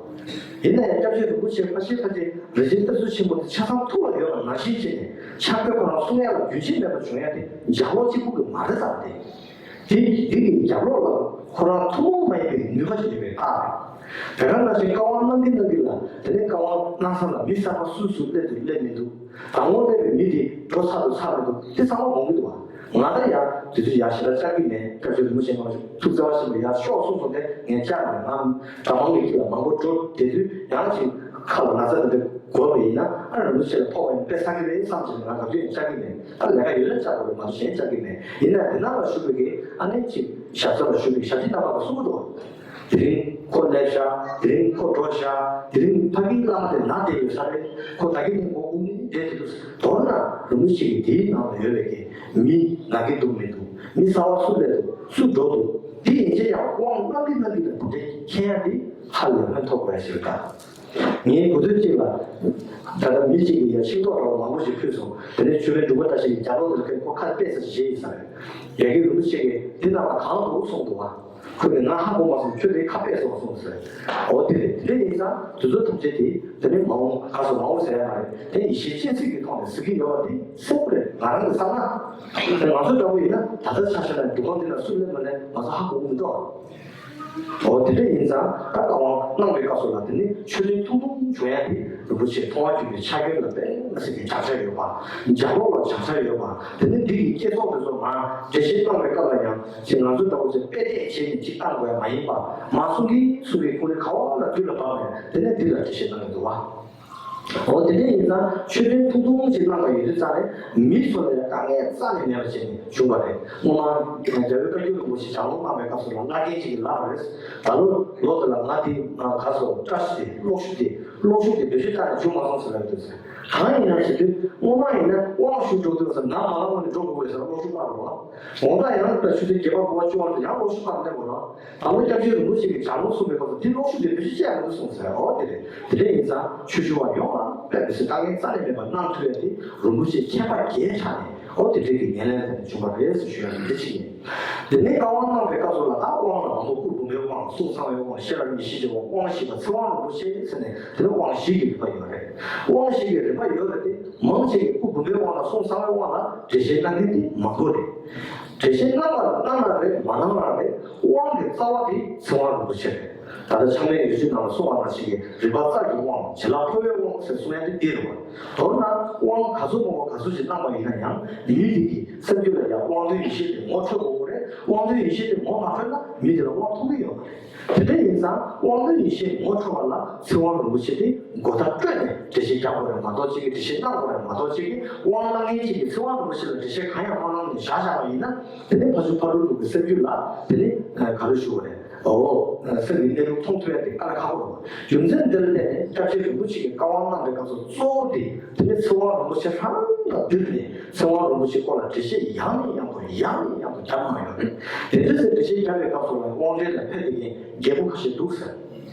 ཡིན་ན་ཡང་སྐྱབས་རྗེ་རིན་པོ་ཆེ་ཕལ་ཆེར་ཕལ་ཆེར་རིན་ཆེན་རྟ་མཆོག་ཆེན་པོ་དེ་ཆ་ཚང་ཐུགས་ལ་ཡོད་པ་ནང་བཞིན་བྱས་ནས་ཕྱག་དཔེ་ཁོ་རང་གསུང་ཡ་ལ་རྒྱུན་ཆད་མེད་པ་བྱུང་ཡ་དེ་ལྗགས་ཀློག་གཅིག་པུ་གིས་མ་རེད་ཙང་། དེ་དེ་དེ་གི་ལྗགས་ཀློག་ལ་ཁོ་རང་ཐུན་མོང་མ་ཡིན་པའི་ནུས་པ་ཞིག་ཡོད་པའི་རྟགས་རེད། དེ་ག་ནང་བཞིན་བཀའ་དབང་གནང་གིན་གནང་གིན་ལ་དེ་ནས་བཀའ་དབང་གནང་ས་ལ་མི་གསར་པ་སུ་སུ་སླེབས་འདུག་སླེབས་མི་འདུག་དང་པོ་སླེབས་པའི་མི་དེ་འགྲོ་ཚར་འདུག་ཚར་མི་འདུག་དེ་ཚང་མ་དགོངས་ཀྱི་འདུག་བ། ང་ད་ཡང་དེ་དུས་ཡར་ཞེ་དྲག་བཅར་གྱི་མེད། སྐྱབས་རྗེ་རིན་པོ་ཆེ་མ་ཐུགས་བརྩེ་བ་ཆེན་པོས་ཡར་ཤོག་གསུངས་སོང་སྟེ་ངས་བཅར་མེད། ང་གྲྭ་མང་གི་དཀྱིལ་ལ་མང་པོ་འགྲོ་བསྡད་དུས་ཡང་ཅིག་ཁ་ལ་ན་ཚ་དེ་འདྲ་འགོས་པ་ཡིན་ན་ཨ་རིན་པོ་ཆེ་ལ་ཕོག་པ་ཡིན་པས་ཚར་གྱི་རེད་བསམ་བྱས་ནས་ང་ག་དུས་ཡང་བཅར་གྱི་མེད། ད་ལས་ཀ་ཡོད་ན་བཅར་དགོས་རེད་མ་གཏོགས་གཞན་བཅར་གྱི་མེད། ཡིན་ན་དེ་ནང་ལ་བཞུགས་པའི་གི་ཨ་ནི་ཅིག་ཞབས་ས་ལ་བཞུགས་པའི་ཞབས་ཕྱི་རྣམ་པ་ལ་གསུང་གི་འདུག་དེ་རིང་ཁོ་སླེབས་ཤག་དེ་རིང་ཁོ་འགྲོ་ཤག་དེ་རིང་ཕ་གིའི་བླ་མ་དེ་ན་བསྡད་ཡོད་ས་རེད། ཁོ་ད་གིན་ནས་མགོ་སྒུར་ནས་བསྡད་དེ་འདུག་མདོར་ན་རིན་པོ་ཆེ་གི་དེའི་ནང་ལ་ཡོད་པའི་གི་མི་ན་གི་འདུག་མི་འདུག་མི་གསར་པ་སུ་སླེབས་འདུག་སུ་འགྲོ་འདུག་དེ་ཡན་ཆད་ཡང་དབང་གནང་གི་གནང་གི་ལ་དེ་འདྲའི་མཁྱེན་ཡ་དེ་ཧ་ལས་ཕན་ཐོགས་པ་ཞིག་རེད་ད། ངས་གོ་ཐོས་གཅིག་ལ། ད་ལྟ་མི་གཅིག་གིས་ཡ་ཤིང་ཏོག་འདྲ་བོ་མང་པོ་ཞིག་ཕུལ་སོང་། དེ་ནས་མཆོད་པའི་སྒྲུབ་པ་འདྲ་ཞིག་གི་རྒྱ་ལོག་དེར་ཁོས་ཁོ་ཁ་པད་ཟེར་བཞེས་ཡིན་ས་རེད། ཡ་གི་རིན་པོ་ཆེ་གིས་འདི་ནང་ལ་གང་འདུག་གསུངས་འདུག་བ། ཁོས་ནི་ང་ཧ་གོ་མ་སོང་། ཁྱོད་དེ་ཁ་པད་སོང་གསུངས་ཟེར། འོ་དེ་རེད། དེ་འདྲ་ཡིན་ཙང་དེ་ཚོ་ཐམས་ཅད་དེ་དེ་ནས་མ་འོངས་ག་སོ་མ་འོངས་ཟེར་ཡ་མ་རེད། དེ་ཡེ་ཤེས་སྤྱན་གཟིགས་ཀྱི་ཐོག་ནས་གཟིགས་ཀྱི་ཡོད་པ་དེ་གསལ་པོ་རེད། ང་རང་གི་བསམ་ན། དེ་ང་ཚོ་འདྲ་བོ་ཡིན་ན་ད་ལྟ་ཆ་བཞག་ན་འདུ་ཁང་འདི་ན་སུ་སླེབས་མ་སླེབས་ང་ཚོ་ཧ་གོ་གི་མི་འདུག་འོ་དེ་འདྲ་ཡིན་ཙང་ད་བཀའ་དབང་གནང་བའི་སྐབས་སུ་ལ་དེ་ནི་མཆོད་རྟེན་ཐུང་ཐུང་བྱུང་ཡ་དེ་རིན་པོ་ཆེ་མཐོང་བ་བརྒྱུད་པའི་ཕྱག་རྒྱ་ལ་དཔེ་མི་སྲིད་པའི་བྱང་ཆ་ཡོད་པ། ལྗགས་ཀློག་ལ་བྱང་ཆ་ཡོད་པ། དེ་ནི་འདི་གི་བསྐྱེད་རྫོགས་དེ་ཚོ་མར་འགྲེལ་བཤད་གནང་བའི་སྐབས་ལ་ཡང་ཅིག་ང་ཚོ་ལྟ་བུ་ཅིག་དཔེ་དེབ་བྱས་ནས་ཅིག་བཏང་དགོས་ཡ་མ་ཡིན་པ། མར་གསུང་གིན་གསུང་གིན་ཁོང་རང་ག་བ་ལ་དུས་ལ་བབས་ནས་དེ་ནས་འདི་ལ་འགྲེལ་བཤད་གནང་གི་འདུག་བ། འོ་དེ་འདྲ་ཡིན་ཙང་མཆོད་རྟེན་ཐུང་ཐུང་ཅིག་གནང་བ་ཡོད་དུས་ཙང་ནས་མི་ཚོ་ལ་ཡང་དཀའ་ངལ་རྩ་ནས་མེད་པ་བྱས་ནས་བྱུང་བ་རེད། སྔོན་མ་རྒྱལ་བའི་བཀའ་བརྒྱུད་རིན་པོ་ཆེ་ལྗགས་ཀློག་གནང་བའི་སྐབས་སུ་ལ་ལྷ་རྒན་ཅིག་གིས་ལབ་པ་རེད། ད་ལོ་ལོ་དེ་ལ་ང་དེ་ང་ག་སོ་བཀྲ་ཤིས་དེ་གློག་ཤུགས་དེ་གློག་ཤུགས་དེ་བེད་སྤྱོད་བཏང་ནས་བྱུང་མ་སོང་ཟེར་ལབ་ཡོད་དུས་ཙང་། གང་ཡིན་ན་ཟེར་དུས་སྔོན་མ་ཡིན་ན་དབང་ཞུ་འགྲོ་དུས་ཙང་ནམ་མ་ལངས་ནས་འགྲོ་དགོས་པས་ཟེར་གློག་ཤུགས་སྤར་རོགས། འོ་ད་ཡང་ད་ཆུ་ཚོད་བརྒྱད་པ་དགུ་པ་བཅུ་པ་ལ་ཡང་གློག་ཤུགས་སྤར་གནས་དགོས་རོགས། ད་ལོ་སྐྱབས་རྗེ་རིན་པོ་ཆེ་གིས་ལྗགས་ཀློག་གསུངས་པའི་སྐབས་སུ་འདི་གློག་ཤུགས་དེ་བེད་སྤྱོད་བྱས་མི་འདུག་གསུངས་ཟེར། འོ་དེ་རེད། དེ་འདྲ་ཡིན་ཙང་ཆོས་ཞུ་བ་ཡོངས་ལ་དཔེ་མི་སྲིད་དཀའ་ངལ་རྩ་ནས་མེད་པ་གནང་ཐུབ་ཡ་དེ་རིན་པོ་ཆེ་མཁྱེན་པ་རྒྱས་ཆགས་ནས་འོ་དེ་འདྲའི་གི་ངན་ལན་ལས་ནས་བྱུང་བ་རེད་ཟེར་ཞུ་ཡ་འདི་གཅིག་ཡིན། དེ་ནས་བཀའ་དབང་གནང་བའི་སྐབས་སུ་ལ་ད་དབང་ལ་མང་པོ་སྐུ་འབུམ་པའི་དབང་གསུང་གསང་བའི་དབང་ཤེས་རབ་ཡེ་ཤེས་ཀྱི་དབང་དབང་བཞི་པ་ཚེ་དབང་རིན་པོ་ཆེ་ཟེར་ནས་དེ་ནས་དབང་བཞི་གི་རིམ་པ་ཡོད་རེད། དབང་བཞི་གི་རིམ་པ་ཡོད་རེད་དེ་མང་ཆེ་གི་སྐུ་འབུམ་པའི་དབང་ལ་སྐུ་གསང་བའི་དབང་ལ་འགྲེལ་བཤད་གནང་མཁན་དེ་མང་པོ་རེད། འགྲེལ་བཤད་གནང་བ་གནང་ན་རེད་མ་གནང་ན་རེད། དབང་གི་རྩ་བ་དེ་ཚེ་དབང་རིན་པོ་ཆེ་རེད། ད་ལྟ་ཕྱག་ལེན་ཡོ་བྱད་ནང་ལ་གསུངས་པ་ནང་བཞིན་གྱི་རིམ་པ་རྩ་གི་དབང་བྱིན་རླབས་འཕོ་བའི་དབང་ཟེར་གསུང་ཡ་དེ་འདི་རེད་བ། མདོར་ན་དབང་ག་ཚོད་མང་པོ་ག་ཚོད་ཅིག་གནང་བ་ཡིན་ན་ཡང་མི་དེ་གི་སེམས་རྒྱུད་ལ་ཡང་དབང་དོན་ཡེ་ཤེས་དེ་ངོ་འཕྲོད་དགོས་རེད། དབང་དོན་ཡེ་ཤེས་དེ་ངོ་མ་འཕྲོད་ན་མི་དེ་ལ་དབང་ཐོབ་ཀྱི་ཡོད་མ་རེད། དེ་འདྲ་ཡིན་ཙང་དབང་དོན་ཡེ་ཤེས་ངོ་འཕྲོད་པ་ལ་ཚེ་དབང་རིན་པོ་ཆེ་དེ་མགོ་བརྡ་སྤྲོད་ནས་འགྲེལ་བཤད་རྒྱག་དགོས་རེད་མ་གཏོགས་ཅིག་གི་འགྲེལ་བཤད་གནང་དགོས་རེད་མ་གཏོགས་ཅིག་གི་དབང་གནང་མཁན་ཅིག་གིས་ཚེ་དབང་རིན་པོ་ཆེ་ལ་འགྲེལ་བཤད་གང་ཡང་མ་གནང་ནས་བཞག་བཞག་པ་ཡིན་ན་དེ་ནི་ཕ་ཆུང་ཕ་ལུག་ལུག་གི་སེམས་རྒྱུད་ལ་དེ་ནི་ག་རེ་ཞུ་དགོས་རེད། འོ། སེམས་ཀྱི་གནས་ལུགས་མཐོང་ཐུབ་ཡ་དེ་དཀའ་ལས་ཁག་པོ་རེད། རྒྱུ་མཚན་འདི་ལ་བརྟེན་ནས་སྐྱབས་རྗེ་རིན་པོ་ཆེ་གིས་བཀའ་དབང་གནང་བའི་སྐབས་སུ་གཙོ་བོ་དེ་དེ་ནི་ཚེ་དབང་རིན་པོ་ཆེ་རང་དང་བསྡུར་ནས་ཚེ་དབང་རིན་པོ་ཆེའི་སྐོར་ལ་འགྲེལ་བཤད་ཡང་ནས་ཡང་དུ་ཡང་ནས་ཡང་དུ་བརྒྱབ་གནང་ཡོད་རེད། དེ་འདྲ་ཟེར་འགྲེལ་བཤད་བརྒྱབ་པའི་སྐབས་སུ་ལ་དབང་གྲལ་ལ་ཕེབས་པའི་རྒྱལ་པོ་ཁ་ཤས་འདུག་ཟེར།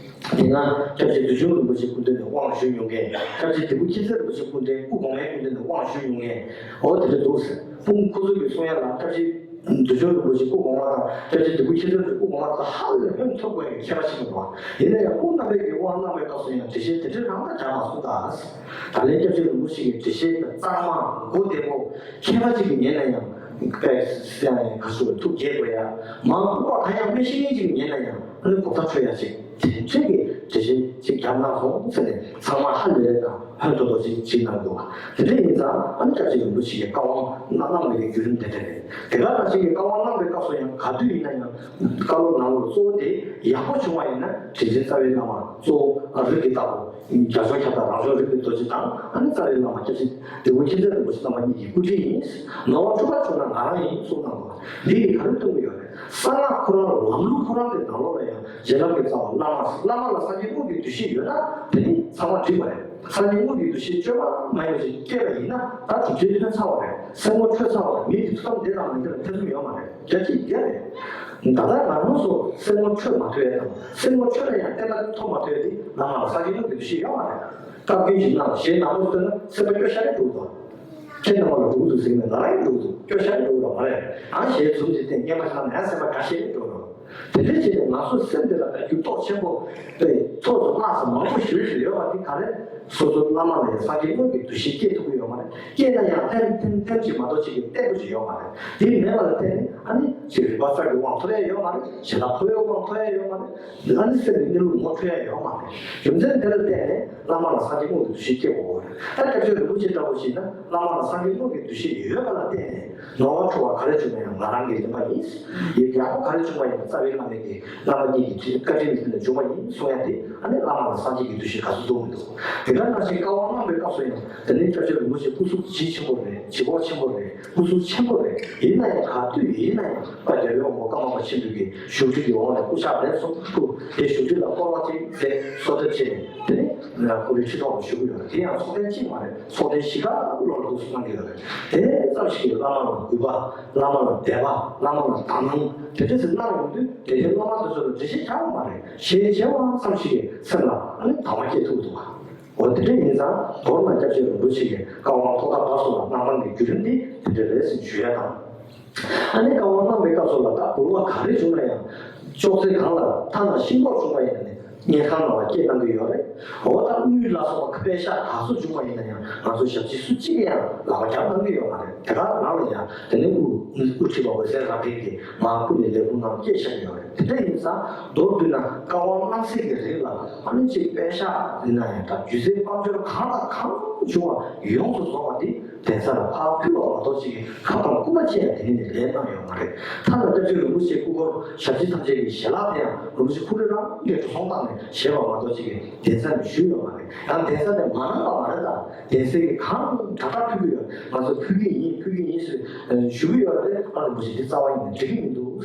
དེ་སྔ་སྐྱབས་རྗེ་བདུད་འཇོམས་རིན་པོ་ཆེ་སྐུ་མདུན་ནས་དབང་ཞུས་མྱོང་མཁན། སྐྱབས་རྗེ་དིལ་མགོ་མཁྱེན་བརྩེ་རིན་པོ་ཆེ་སྐུ་མདུན་སྐུ་གོང་མའི་སྐུ་མདུན་ནས་དབང་ཞུས་མྱོང་མཁན། འོ་དེ་འདྲ་འདུག་ཟེར། སྤུན་ཁོ་ཚོ་གིས་གསུང་ཡ་ལ་སྐྱབས་རྗེ་བདུད་འཇོམས་རིན་པོ་ཆེ་སྐུ་གོང་མ་དང་སྐྱབས་རྗེ་དིལ་མགོ་མཁྱེན་བརྩེ་རིན་པོ་ཆེ་སྐུ་གོང་མ་དང་ཧ་ལས་ལྷན་ཐུག་པའི་ཁྱད་པར་ཞིག་འདུག་པ། ཡིན་ན་ཡང་སྐུ་རྣམ་པས་ཀྱི་དབང་གནང་བའི་སྐབས་སུ་ཡང་འགྲེལ་བཤད་དེ་འདྲ་རང་དང་འདྲ་མ་སོང་ད། ད་ལན་སྐྱབས་རྗེ་རིན་པོ་ཆེ་གི་འགྲེལ་བཤད་གཙང་མ་མགོ་བདེ་པོ་མཁས་པ་ཅིག་གིས་ཉན་ན་ཡང་དཔེ་ག་ཞུ་བའི་ཐུགས་དགྱེས་དགོས་ཡ། མ་ལྐུགས་པ་གང་ཡང་མི་ཤེས་མཁན་ཅིག་གིས་ཉན་ན་ཡང་ཨ་ནི་གོ་བརྡ་འཕྲོད་ཡ་ཅིག་དེ་འདྲས་ཀྱི་འགྲེལ་བཤད་ཅིག་བརྒྱབ་གནང་སོང་ཟེར་ནས་ཚང་མ་ཧ་ལས་དང་ཧོན་ཐོར་ཐོར་ཅིག་ཅིག་གནང་འདུག་དེ་འདྲས་ཡིན་ཙང་ཨ་ནི་སྐྱབས་རྗེ་རིན་པོ་ཆེ་གི་བཀའ་དབང་གནང་གནང་བའི་བརྒྱུད་རིམ་དེ་འདྲ་རེད། དེ་ག་ནང་བཞིན་གྱི་བཀའ་དབང་གནང་བའི་སྐབས་སུ་ཡང་ག་དུས་ཡིན་ན་ཡང་བཀའ་སློབ་ནང་ལོགས་གཙོ་བོ་དེ་ཡག་པོ་བྱུང་བ་ཡིན་ན་དྲིན་ཅན་རྩ་བའི་བླ་མ་གཙོ་བོ་རིགས་ཀྱི་བདག་པོ་རྒྱ་མཚོ་ཁྱབ་བདག་རང་བྱུང་རིག་པའི་རྡོ་རྗེ་དང་ཨ་ནི་རྩ་བའི་བླ་མ་སྐྱབས་རྗེ་དིལ་མགོ་མཁྱེན་བརྩེ་རིན་པོ་ཆེ་རྣམ་པ་གཉིས་ཀྱི་སྐུ་དྲིན་ཡིན། ནོར་བ་འཁྲུལ་པ་བྱུང་ན་ང་རང་ཡིན་གསུངས་གནང་བ། འདི་ཡིས་ག་རེ་སྟོན་གྱི་ཡོད་རེད། གསང་སྔགས་ཁོ་རང་ལམ་ལུགས་ཁོ་རང་གི་ནང་ལོགས་ལ་ཡང་བྱིན་རླབས་ཀྱི་རྩ་བ་བླ་མ། བླ་མ་ལ་སངས་རྒྱས་དངོས་ཀྱི་འདུ་ཤེས་ཡོད་ན་དེ་ནི་ཚང་མ་འགྲིག་པ་རེད། སངས་རྒྱས་དངོས་ཀྱི་འདུ་ཤེས་བཅོས་མ་མ་ཡོད་ཅིག་སྐྱེས་པ་ཡིན་ན་ད་གྲུབ་ཆེན་ཐོན་ཚར་བ་རེད། སེམས་ངོ་འཕྲོད་ཚར་བ་རེད། མི་དེ་ཐུགས་དམ་བདེ་དང་མི་བདེ་ལ་ཐེ་ཚོམ་ཡོད་མ་རེད། རྒྱ་ཆེ་རྒྱ་རེད། ད་ལྟ་ང་རང་ཚོ་སེམས་ངོ་འཕྲོད་མ་ཐུབ་ཡ་དང་སེམས་ངོ་འཕྲོད་ན་ཡང་བརྟན་པ་ཐོབ་མ་ཐུབ་ཡ་དེ་བླ་མ་ལ་སངས་རྒྱས་དངོས་ཀྱི་འདུ་ཤེས་ཡོད་མ་རེད། བཀའ་བཀྱོན་ཞིག་གནང་ཞེས་ནག་པོ་ཞིག་བཏོན་ན་སེམས་པ་སྐྱོ་ཤ་རེ་འགྲོ་གི་འདུག་ཁྱེད་རྣམ་པ་ལ་འགྲོ་གི་འདུག་ཟེར་ནས་ང་རང་ཡང་འགྲོ་གི་འདུག་སྐྱོ་ཤ་རེ་འགྲོ་གི་འདུག་མ་རེད། ཨ་ཞེས་འཛུམ་ཞིག་བསྟན་སྙན་པ་ཞིག་ལ་ནས་སེམས་པ་དགའ་ཤས་རེ་འགྲོ་གི་འདུག་དེ་འདྲ་བྱས་ནས་ང་ཚོ་སེམས་དེ་ལ་ད་འགྱུར་ལྡོག་ཆེན་པོ་དེ་ཚོགས་སུ་སྣང་ས་མང་པོ་ཞེ་པོ་ཞིག་ཡོད་པ་དེ་ག་རེ། སོ་སོ་བླ་མ་ལ་ཡང་སངས་རྒྱས་དངོས་ཀྱི་འདུ་ཤེས་སྐྱེ་ཐུབ་ཀྱི་ཡོད་མ་རེད། སྐྱེས་ན་ཡང་ཐེམ་ཐེམ་ཐེམ་ཅིག་མ་གཏོགས་ཅིག་གི་བརྟན་པོ་ཅིག་ཡོད་མ་རེད། དེ་མེད་པ་ལ་བརྟེན་ནས་ཨ་ནི་ཅིག་རིག་པ་གསར་གྱི་དབང་ཐོབ་ཡ་ཡོད་མ་རེད། བྱིན་རླབས་འཕོ་བའི་དབང་ཐོབ་ཡ་ཡོད་མ་རེད། ཨ་ནི་སེམས་ཀྱི་གནས་ལུགས་ངོ་འཕྲོད་ཡ་ཡོད་མ་རེད། རྒྱུ་མཚན་དེ་ལ་བརྟེན་ནས་བླ་མ་ལ་སངས་རྒྱས་དངོས་ཀྱི་འདུ་ཤེས་སྐྱེ་དགོས་པ་རེད། ད་སྐྱབས་རྗེ་རིན་པོ་ཆེ་ལྟ་བུ་ཞིག་ན་བླ་མ་ལ་སངས་རྒྱས་དངོས་ཀྱི་འདུ་ཤེས་ཡོད་པ་ལ་བརྟེན་ནས་ནོར་བ་འཁྲུལ་བ་ག་རེ་བྱུང་ན་ཡང་ང་རང་གི་ལེན་པ་ཡིན། ཡིན་ཡག་པོ་ག་རེ་བྱུང་བ་ཡིན་ན་རྩ་བའི་བླ་མ་གི་བླ་མ་གཉིས་ཀྱི་བཀའ་དྲིན་ལ་བརྟེན་ནས་བྱུང་བ་ཡིན་གསུང་ཡ་དེ་ཨ་ནི་བླ་མ་ལ་སངས་རྒྱས་ཀྱི་འདུ་ཤེས་ག་ཚོད་འདུག་མི་འདུག་དེ་ག་ནང་བཞིན་བཀའ་དབང་གནང་བའི་སྐབས་སུ་ཡང་དེ་ནས་སྐྱབས་རྗེ་རིན་པོ་ཆེ་སྐུ་གཟུགས་ལྗིད་ཆེན་པོ་རེད། ལྗིད་ཁོག་ཆེན་པོ་རེད། སྐུ་གཟུགས་ཆེན་པོ་རེད། ཡིན་ན་ཡང་ག་དུས་ཡིན་ན་ཡང་དཔལ་རྒྱལ་བའི་དབང་པོ་ཀརྨ་པ་ཆེན་པོ་གི་བཞུགས་ཁྲི་གི་འོག་ནས་སྐུ་ཕྱག་ལེགས་སོ་སྐུ་དེ་བཞུགས་ཁྲི་ལ་བསྐོར་བ་ཅིག་མཛད་གསོལ་འདེབས་བྱས་ནས་དེ་ནས་སྐུ་རི་ཁྲི་ཐོག་ལ་བཞུགས་ཡོད། དེ་ཡང་ཚོགས་ཐེངས་གཅིག་མ་རེད། ཚོགས་ཐེངས་བཞི་ཀ་ལོར་ གནང་གི་ཡོད་རེད། དེ་ཙམ་ཞིག་གིས་བླ་མ་ལ་གུས་པ། བླ་མ་ལ་དད་པ། བླ་མ་ལ་དག་སྣང་། དེ་འདྲ་ཞིག་གནང་ཡོང་དུས་དེ་འདྲའི་སློབ་མ་དེ་ཚོ་ལ་འགྲེལ་བཤད་རྒྱག་ཡོད་མ་རེད། ཞལ་མཇལ་བ་ཙམ་ཞིག་གིས་སེམས་ལ་ཨ་ནི་དང་བ་སྐྱེ་ཐུབ་འདུག་ག་འོ་དེ་འདྲ་ཡིན་ཙང་མདོར་ན་སྐྱབས་རྗེ་རིན་པོ་ཆེ་གིས་བཀའ་དབང་ཐོག་མཐའ་བར་གསུམ་ལ་གནང་སྟངས་ཀྱི་བརྒྱུད་རིམ་འདི་དེ་འདྲ་རེད་ཟེར་ཞུ་ཡ་དང་། ཨ་ནི་བཀའ་དབང་གནང་བའི་སྐབས་སུ་ལ་ད་འབུལ་བ་ག་རེ་བྱུང་ན་ཡང་ཅོག་ཙེ་གང་ལ་ཐ་ན་ཤིང་ཏོག་བྱུང་བ་ཡིན་ན་ནི་དངུལ་ཁང་ནང་ལ་སྐྱེལ་གནང་གི་ཡོད་རེད། འོ་ད་དངུལ་ལ་སོགས་པ་པད་ཤག་ག་ཚོད་བྱུང་བ་ཡིན་ན་ཡང་ང་ཚོ་ཞབས་ཕྱི་སུ་གཅིག་གིས་ཡང་ལག་པ་རྒྱག་གནང་གི་ཡོད་མ་རེད། དེ་ག་རང་ལ་ཡང་དེ་ནས་དབུ་དབུ་ཁྲིད་པ་འོད་ཟེར་རབ་འཕེལ་གྱིས་མར་ཁུར་ནས་ལས་ཁུངས་ནང་སྐྱེལ་བཞག་གི་ཡོད་རེད། དེ་འདྲ་ཡིན་ཙང་མདོར་བསྡུས་ན་བཀའ་དབང་གནང་སའི་གི་རིང་ལ་ཨ་ནི་གཅིག་པད་ཤག་ཡིན་ན་ཡང་ད་སྒྱུ་རྩལ་དཔལ་འབྱོར་གང་དང་གང་བྱུང་བ་ཡོངས་སུ་རྫོགས་པ་འདི་གདན་ས་ལ་ཕར་ཕུལ་བ་མ་གཏོགས་ཅིག་གི་ཁ་དང་སྐུ་པར་ཅིག་ཡང་དེ་ནས་ནི་ལེན་གནང་ཡོད་མ་རེད། ཐ་ན་སྐྱབས་རྗེ་རིན་པོ་ཆེའི་སྐུ་འཁོར་ཞབས་ཕྱི་ཐམས་ཅད་ཀྱི་ཞལ་ལག་དེ་ཡང་རིན་པོ་ཆེ་ཁོ་རང་རང་གིས་འགྲོ་སོང་བཏང་ནས་བཞེས་པ་མ་གཏོགས་ཅིག་གི་གདན་ས་ནས་ཞུས་ཡོད་མ་རེད། ཡང་གདན་ས་ནས་མ་གནང་བ་མ་རེད། ད་གདན་སའི་གི་གང་དྲག་དྲག་ཕུལ་གྱི་ཡོད། ང་ཚོ་ཕུལ་གྱི་ཡིན་ཕུལ་གྱི་ཡིན་ཞེས་ཞུ་གི་ཡོད་རེད། ཨ་རིན་པོ་ཆེ་འདི་རྩ་བ་ཉིད་ནས་འགྲིག་གི་མི་འདུག་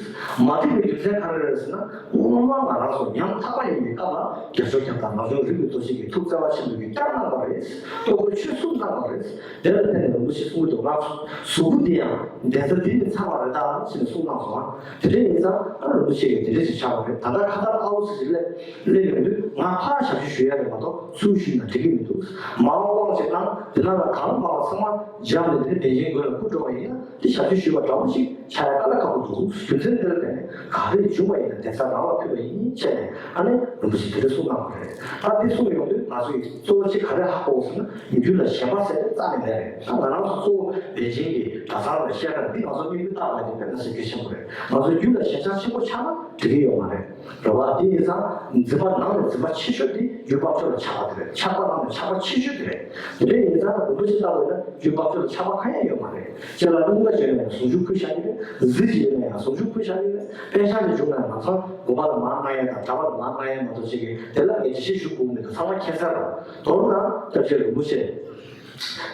མ་འགྲིག་པའི་རྒྱུ་མཚན་ག་རེ་རེད་ཟེར་ན། སྔོན་མ་ང་རང་ཚོ་ཉམ་ཐག་པ་ཡིན་པའི་སྐབས་ལ་རྒྱབ་སྐྱོར་རྒྱབ་སྟངས་ང་ཚོའི་རིགས་ཀྱི་གཙོ་ཆེ་གིས་ཐུགས་བརྩེ་བ་ཆེན་པོས་ཀྱིས་བསྐྱར་གནང་བ་རེད། ལྟོ་གོས་ཆུད་ཟོས་གནང་བ་རེད། དེ་ལ་བརྟེན་ནས་རིན་པོ་ཆེ་གསུང་གི་འདུག་ང་གཟུགས་པོ་འདི་ཡང་གདན་ས་འདི་ནས་ཚར་བ་རེད་ད་ཅེས་ནས་གསུངས་གནང་སོང་ང་། དེ་འདྲ་ཡིན་ཙང་ཨ་རིན་པོ་ཆེ་གིས་དེ་འདྲ་ཞིག་ཆགས་པ་རེད། ད་ལྟ་ཁ་ཐར་ཨའུ་ཙི་ཞིག་སླེབས་སླེབས་ཡོང་དུས་ང་ཕར་ཞབས་ཕྱི་ཞུ་ཡ་རེད་མ་གཏོགས་ཚུར་ཞུས་ན་འགྲིག་གི་མི་འདུག་མ་འོངས་དབང་ཞིག་གནང་དེ་ན་ལ་གང་མང་བ་ཚང་མ་འཇམ་ནས་དེ་ནས་བན་ཆེན་དགོན་ལ་སྐུ་འགྲོ་བ་ཡིན་ན། དེ་ཞབས་ཕྱི་ཞུས་པ་འདྲ་བོ་ཞིག་ཆགས་ཡ་དཀའ་ལས་ཁག་པོ་འདུག་རྒྱུ་མཚན་དེ་ལ་བརྟེན་ནས་ག་རེ་བྱུང་བ་ཡིན་ན་གདན་ས་རང་ལ་ཕུལ་བ་ཡིན་བྱས་ནས་ཨ་ནི་རིན་པོ་ཆེ་དེ་འདྲ་གསུངས་གནང་བ་རེད། ད་འདི་གསུངས་ཡོང་དུས་ང་ཚོ་ཡིས་གཙོ་བོ་གཅིག་ག་རེ་ཧ་གོ་ཟེར་ན་རྒྱུད་ལ་ཞེན་པ་ཟེར་དེ་རྩ་ནས་མེད་རེད། ད་ང་རང་ཚོ་གཙོ་བོ་བན་ཆེན་གྱི་གྲྭ་ཚང་ལ་བཤད་གྲྭ་འདི་ང་ཚོ་དམིགས་ཡུལ་བཏགས་པ་དེ་དཔེ་མི་སྲིད་གལ་ཆེན་པོ་རེད། ང་ཚོ་རྒྱུད་ལ་ཞེན་ཆགས་ཆེན་པོ་ཆགས་ན་འགྲིག་གི་ཡོད་མ་རེད། རེད་བ། དེ་ཡིན་ཙང་འཛིན་པ་ནང་ནས་འཛིན་པ་ཆེ་ཤོས་དེ་རྒྱུད་དཔལ་འབྱོར་ལ་ཆགས་པ་དེ་རེད། ཆགས་པ་ནང་ནས་ཆགས་པ་ཆེ་ཤོས་དེ་རེད། དེ་འདྲ་ཡིན་ཙང་རིན་པོ་ཆེ་ལྟ་བུ་ཡིན་ན་རྒྱུད་དཔལ་འབྱོར་ལ་ཆགས་པ་གང་ཡང་ཡོད་མ་རེད། ལྕེ་ལ་རླུང་རྟ་ཅིག་ཡོད་ན་ཡང་ཟུང་འཇུག་ཕུལ་བཞག་གི་རེད། གཟི་ཅིག་ཡོད་ན་ཡང་ཟུང་འཇུག་ཕུལ་བཞག་གི་རེད། པད་ཤག་ཅིག་བྱུང་ན་ཡང་ལམ་སང་དགོན་པ་ལ་མར་གནང་ཡས་དང་གྲྭ་པ་ལ་མར་གནང་ཡས་མ་གཏོགས་ཅིག་གིས་དེ་ལ་ངས་འགྲེལ་བཤད་ཞུ་དགོས་མེད་པ་ཚང་མ་མཁྱེན་གསལ་རེད། མདོར་ན་སྐྱབས་རྗེ་རིན་པོ་ཆེ།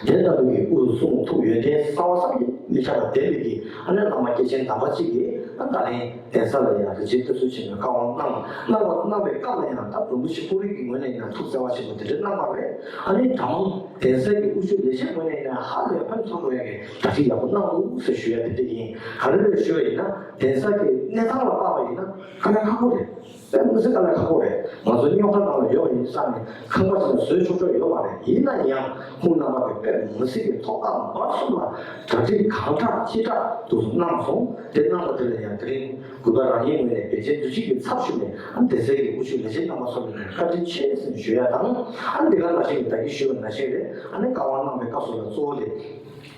དེ་ལྟ་བུའི་སྐུ་གསུང་ཐུགས་ཡོན་ཏན་གསང་བ་བསམ་གྱིས་མི་ཁྱབ་པ་ལྡན་པའི་གི་ཨ་ནི་བླ་མ་སྐྱེས་ཆེན་དམ་པ་གཅིག་གིས་ཨ་ད་རིང་གདན་ས་ལ་ཡང་རིན་ཆེན་གཏེར་མཛོད་ཆེན་མོའི་བཀའ་དབང་གནང་། གནང་བ་གནང་བའི་སྐབས་ལ་ཡང་ད་རིན་པོ་ཆེ་ཁོ་རང་གི་ངོས་ནས་ཡང་ཐུགས་བརྩེ་བ་ཆེན་པོ་དེ་འདྲ་གནང་བ་རེད། ཨ་ནི་གྲྭ་མང་གདན་སའི་གི་དབུ་བཞུགས་ལས་བྱེད་ངོས་ནས་ཡང་ཧ་ལས་ཕན་ཐོགས་འགྲོ་ཡ་གི་གྲ་སྒྲིག་ཡག་པོ་གནང་འདུག་ཟེར་ཞུ་ཡ་དེ་འདྲ་ཡིན། ག་རེ་རེད་ཞུ་བ་ཡིན་ན་གདན་ས་གི་གནས་སྟངས་ལ་དཔག་པ་ཡིན་ན་དཀའ་ལས་ཁག་པོ་རེད། དཔེ་མི་སྲིད་དཀའ་ལས་ཁག་པོ་རེད། ང་ཚོ་རྙོག་དྲ་ནང་ལ་ཡོད་པ་ཡིན་ཙང་ནས་ཁང་པ་ཅིག་ལ་བཟོས་ཆོག་ཆོག་ཡོད་མ་རེད། ཡིན་ན་ཡང་ཁོང་རྣམ་པ་གིས་དཔེ་མི་སྲིད་ཀྱི་ཐོག་མཐའ་བར་གསུམ་ལ་གྲ་སྒྲིག་གང་དྲག་ཅི་དྲག་ཏུ་གནང་སོང་། དེ་གནང་བ་དེ་ལ་ཡང་དེ་རིང་གུས་པ་རང་ཉིད་ངོས་ནས་བན་ཆེན་འདུ་བྱེད་ཀྱི་ཚབ་ཞུས་ནས་ཨ་ནི་སྡེ་སྲིད་ཀྱི་དབུ་བཞུགས་ལས་བྱེད་རྣམ་པ་ཚོ་ལ་ཡང་བཀའ་དྲིན་ཆེ་ཟེར་ཞུ་ཡ་དང་། ཨ་ནི་འདི་ག་ནང་བཞིན་གྱི་ད་གིན་ཞུས་པ་ནང་བཞིན་རེད། ཨ་ནི་བཀའ་དབང་གནང་བའི་སྐབས་སུ་ལ་གཙོ་བོ་དེ།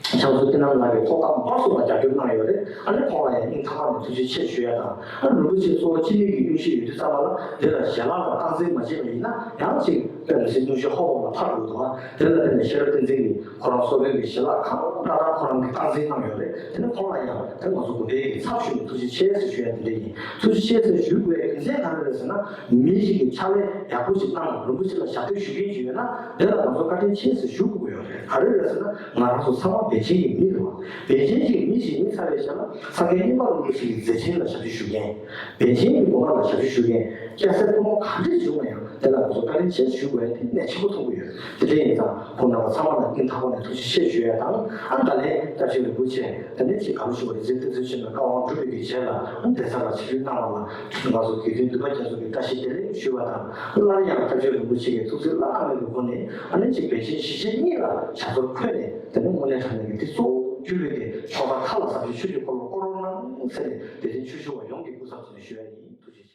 ཕྱག་མཛོད་བསྟན་རྣམ་ལགས་ཀྱིས་ཐོག་མཐའ་བར་གསུམ་ལ་རྒྱབ་སྐྱོར་གནང་ཡོད་རེད། ཨ་ནི་ཁོང་ལ་ཡང་སྙིང་ཐག་པ་ནས་ཐུགས་རྗེ་ཆེ་ཞུ་ཡ་དང་། ཨ་ནི་རིན་པོ་ཆེ་གཙོ་བོ་སྤྱི་མོས་ཀྱི་དབྱིངས་ཞེས་ཡོད་དུས་ཙམ་པ་ལ་དེ་ལ་ཞལ་ལག་ལ་སྟངས་འཛིན་མ་བྱས་པ་ཡིན་ན་ཡང་ཅིག་དཔེ་མི་སྲིད་སྙུང་གཞི་ཧོབ་ཧོབ་ལ་འཕར་འགྲོ་འདུག་ཨ། དེ་ལ་བརྟེན་ནས་ཤེས་རབ་བསྟན་འཛིན་གྱིས་ཁོ་རང་གསོ་བའི་གི་ཞལ་ལག་གང་དྲག་དྲག་ཁོ་རང་གིས་སྟངས་འཛིན་གནང་ཡོད་རེད། དེ་ནི་ཁོང་ལ་ཡང་དེ་ང་ཚོ་དགོན་པའི་གི་ཚབ་ཞུས་ནས་ཐུགས་རྗེ་ཆེ་ཟེར་ཞུ་ཡ་དེ་འདྲ་ཡིན། ཐུགས་རྗེ་ཆེ་ཟེར་ཞུ་དགོས་པའི་རྒྱུ་མཚན་ག་རེ་རེད་ཟེར་ན། མི་ཞིག་གིས་ཕྱག་ལས་ཡག་པོ་ཞིག་གནང་རིན་པོ་ཆེ་ལ་ཞབས་འདེགས་ཞུ་མཁན་ཞིག་ཡོད་ན་དེ་ལ་ང་ཚོ་བཀའ་དྲིན་ཆེ་ཟེར་ཞུ་དགོས་ཀྱི་ཡོད་རེད། ག་རེ་རེད་ཟེར་ན། ང་རང་ཚོ་ཚང་མ་བན་ཆེན་གྱི་མི་རེད་བ། བན་ཆེན་གྱི་མི་ཞིག་ཡིན་ཚར་བའི་ཆ་ལ་སངས་རྒྱས་མཉན་པ་རིན་པོ་ཆེ་གི་མཛད་འཕྲིན་ལ་ཞབས་ཕྱི་ཞུ་མཁན། བན་ཆེན་གྱི་དགོན་པ་ལ་ཞབས་ཕྱི་ཞུ་མཁན། སྐྱ་སེར་ཕོ་མོ་ག་འདྲས་བྱུང་ན་ཡང་དེ་ལ་ང་ཚོ་བཀའ་དྲིན་ཆེ་ཞུ་དགོས་ཡ་དེ་གནད་ཆེན་པོ་མཐོང་གི་ཡོད། དེ་འདྲ་ཡིན་ཙང་ཁོང་རྣམ་པ་ཚང་མ་ལ་སྙིང་ཐག་པ་ནས་ཐུགས་རྗེ་ཆེ་ཞུ་ཡ་དང་། ཨ་ནི་ད་ལན་སྐྱབས་རྗེ་རིན་པོ་ཆེ་དེ་ནས་ཅིག་ག་རེ་ཞུ་བ་རེད། རྗེ་བསྟན་འཛིན་ཆེན་མོའི་བཀའ་དབང་གྲུབ་པའི་གི་རྗེས་ལ་ཨ་ནི་གདན་ས་ལ་ཆིབས་བསྒྱུར་གནང་བ་ལ་ང་ཚོ་དགེ་འདུན་འདུས་པ་རྒྱ་མཚོ་གིས་བཀྲ་ཤིས་བདེ་ལེགས་ཞུ་བ་དང་། སླར་ཡང་སྐྱབས་རྗེ་རིན་པོ་ཆེ་གིས་ཐུགས་བརྩེ་བླ་ན་མེད་པའི་སྒོ་ནས་ཨ་ནི་ཅིག་བན་ཆེན་གཞིས་བྱེས་གཉིས་ལ་ཞབས་སོར་འཁོད་ནས་དེ་ནས་དངོས་གནས་དྲང་གནས་ཀྱི་དེ་གཙོ་བོ་གྱུར་པའི་གི་ཕྱོགས་མཐའ་མཁའ་ལ་ཟབ་ཅིང་ཆོས་ཀྱི་འཁོར་ལོ་བསྐོར་རོགས་གནང་ཟེར་ནས་དད་ལྡན་ཆོས་ཞུ་བ་ཡོངས་ཀྱི་སྐུ་ཚབ་ནས་ཞུ་ཡ་ཡིན། ཐུགས་རྗེ་ཆེ།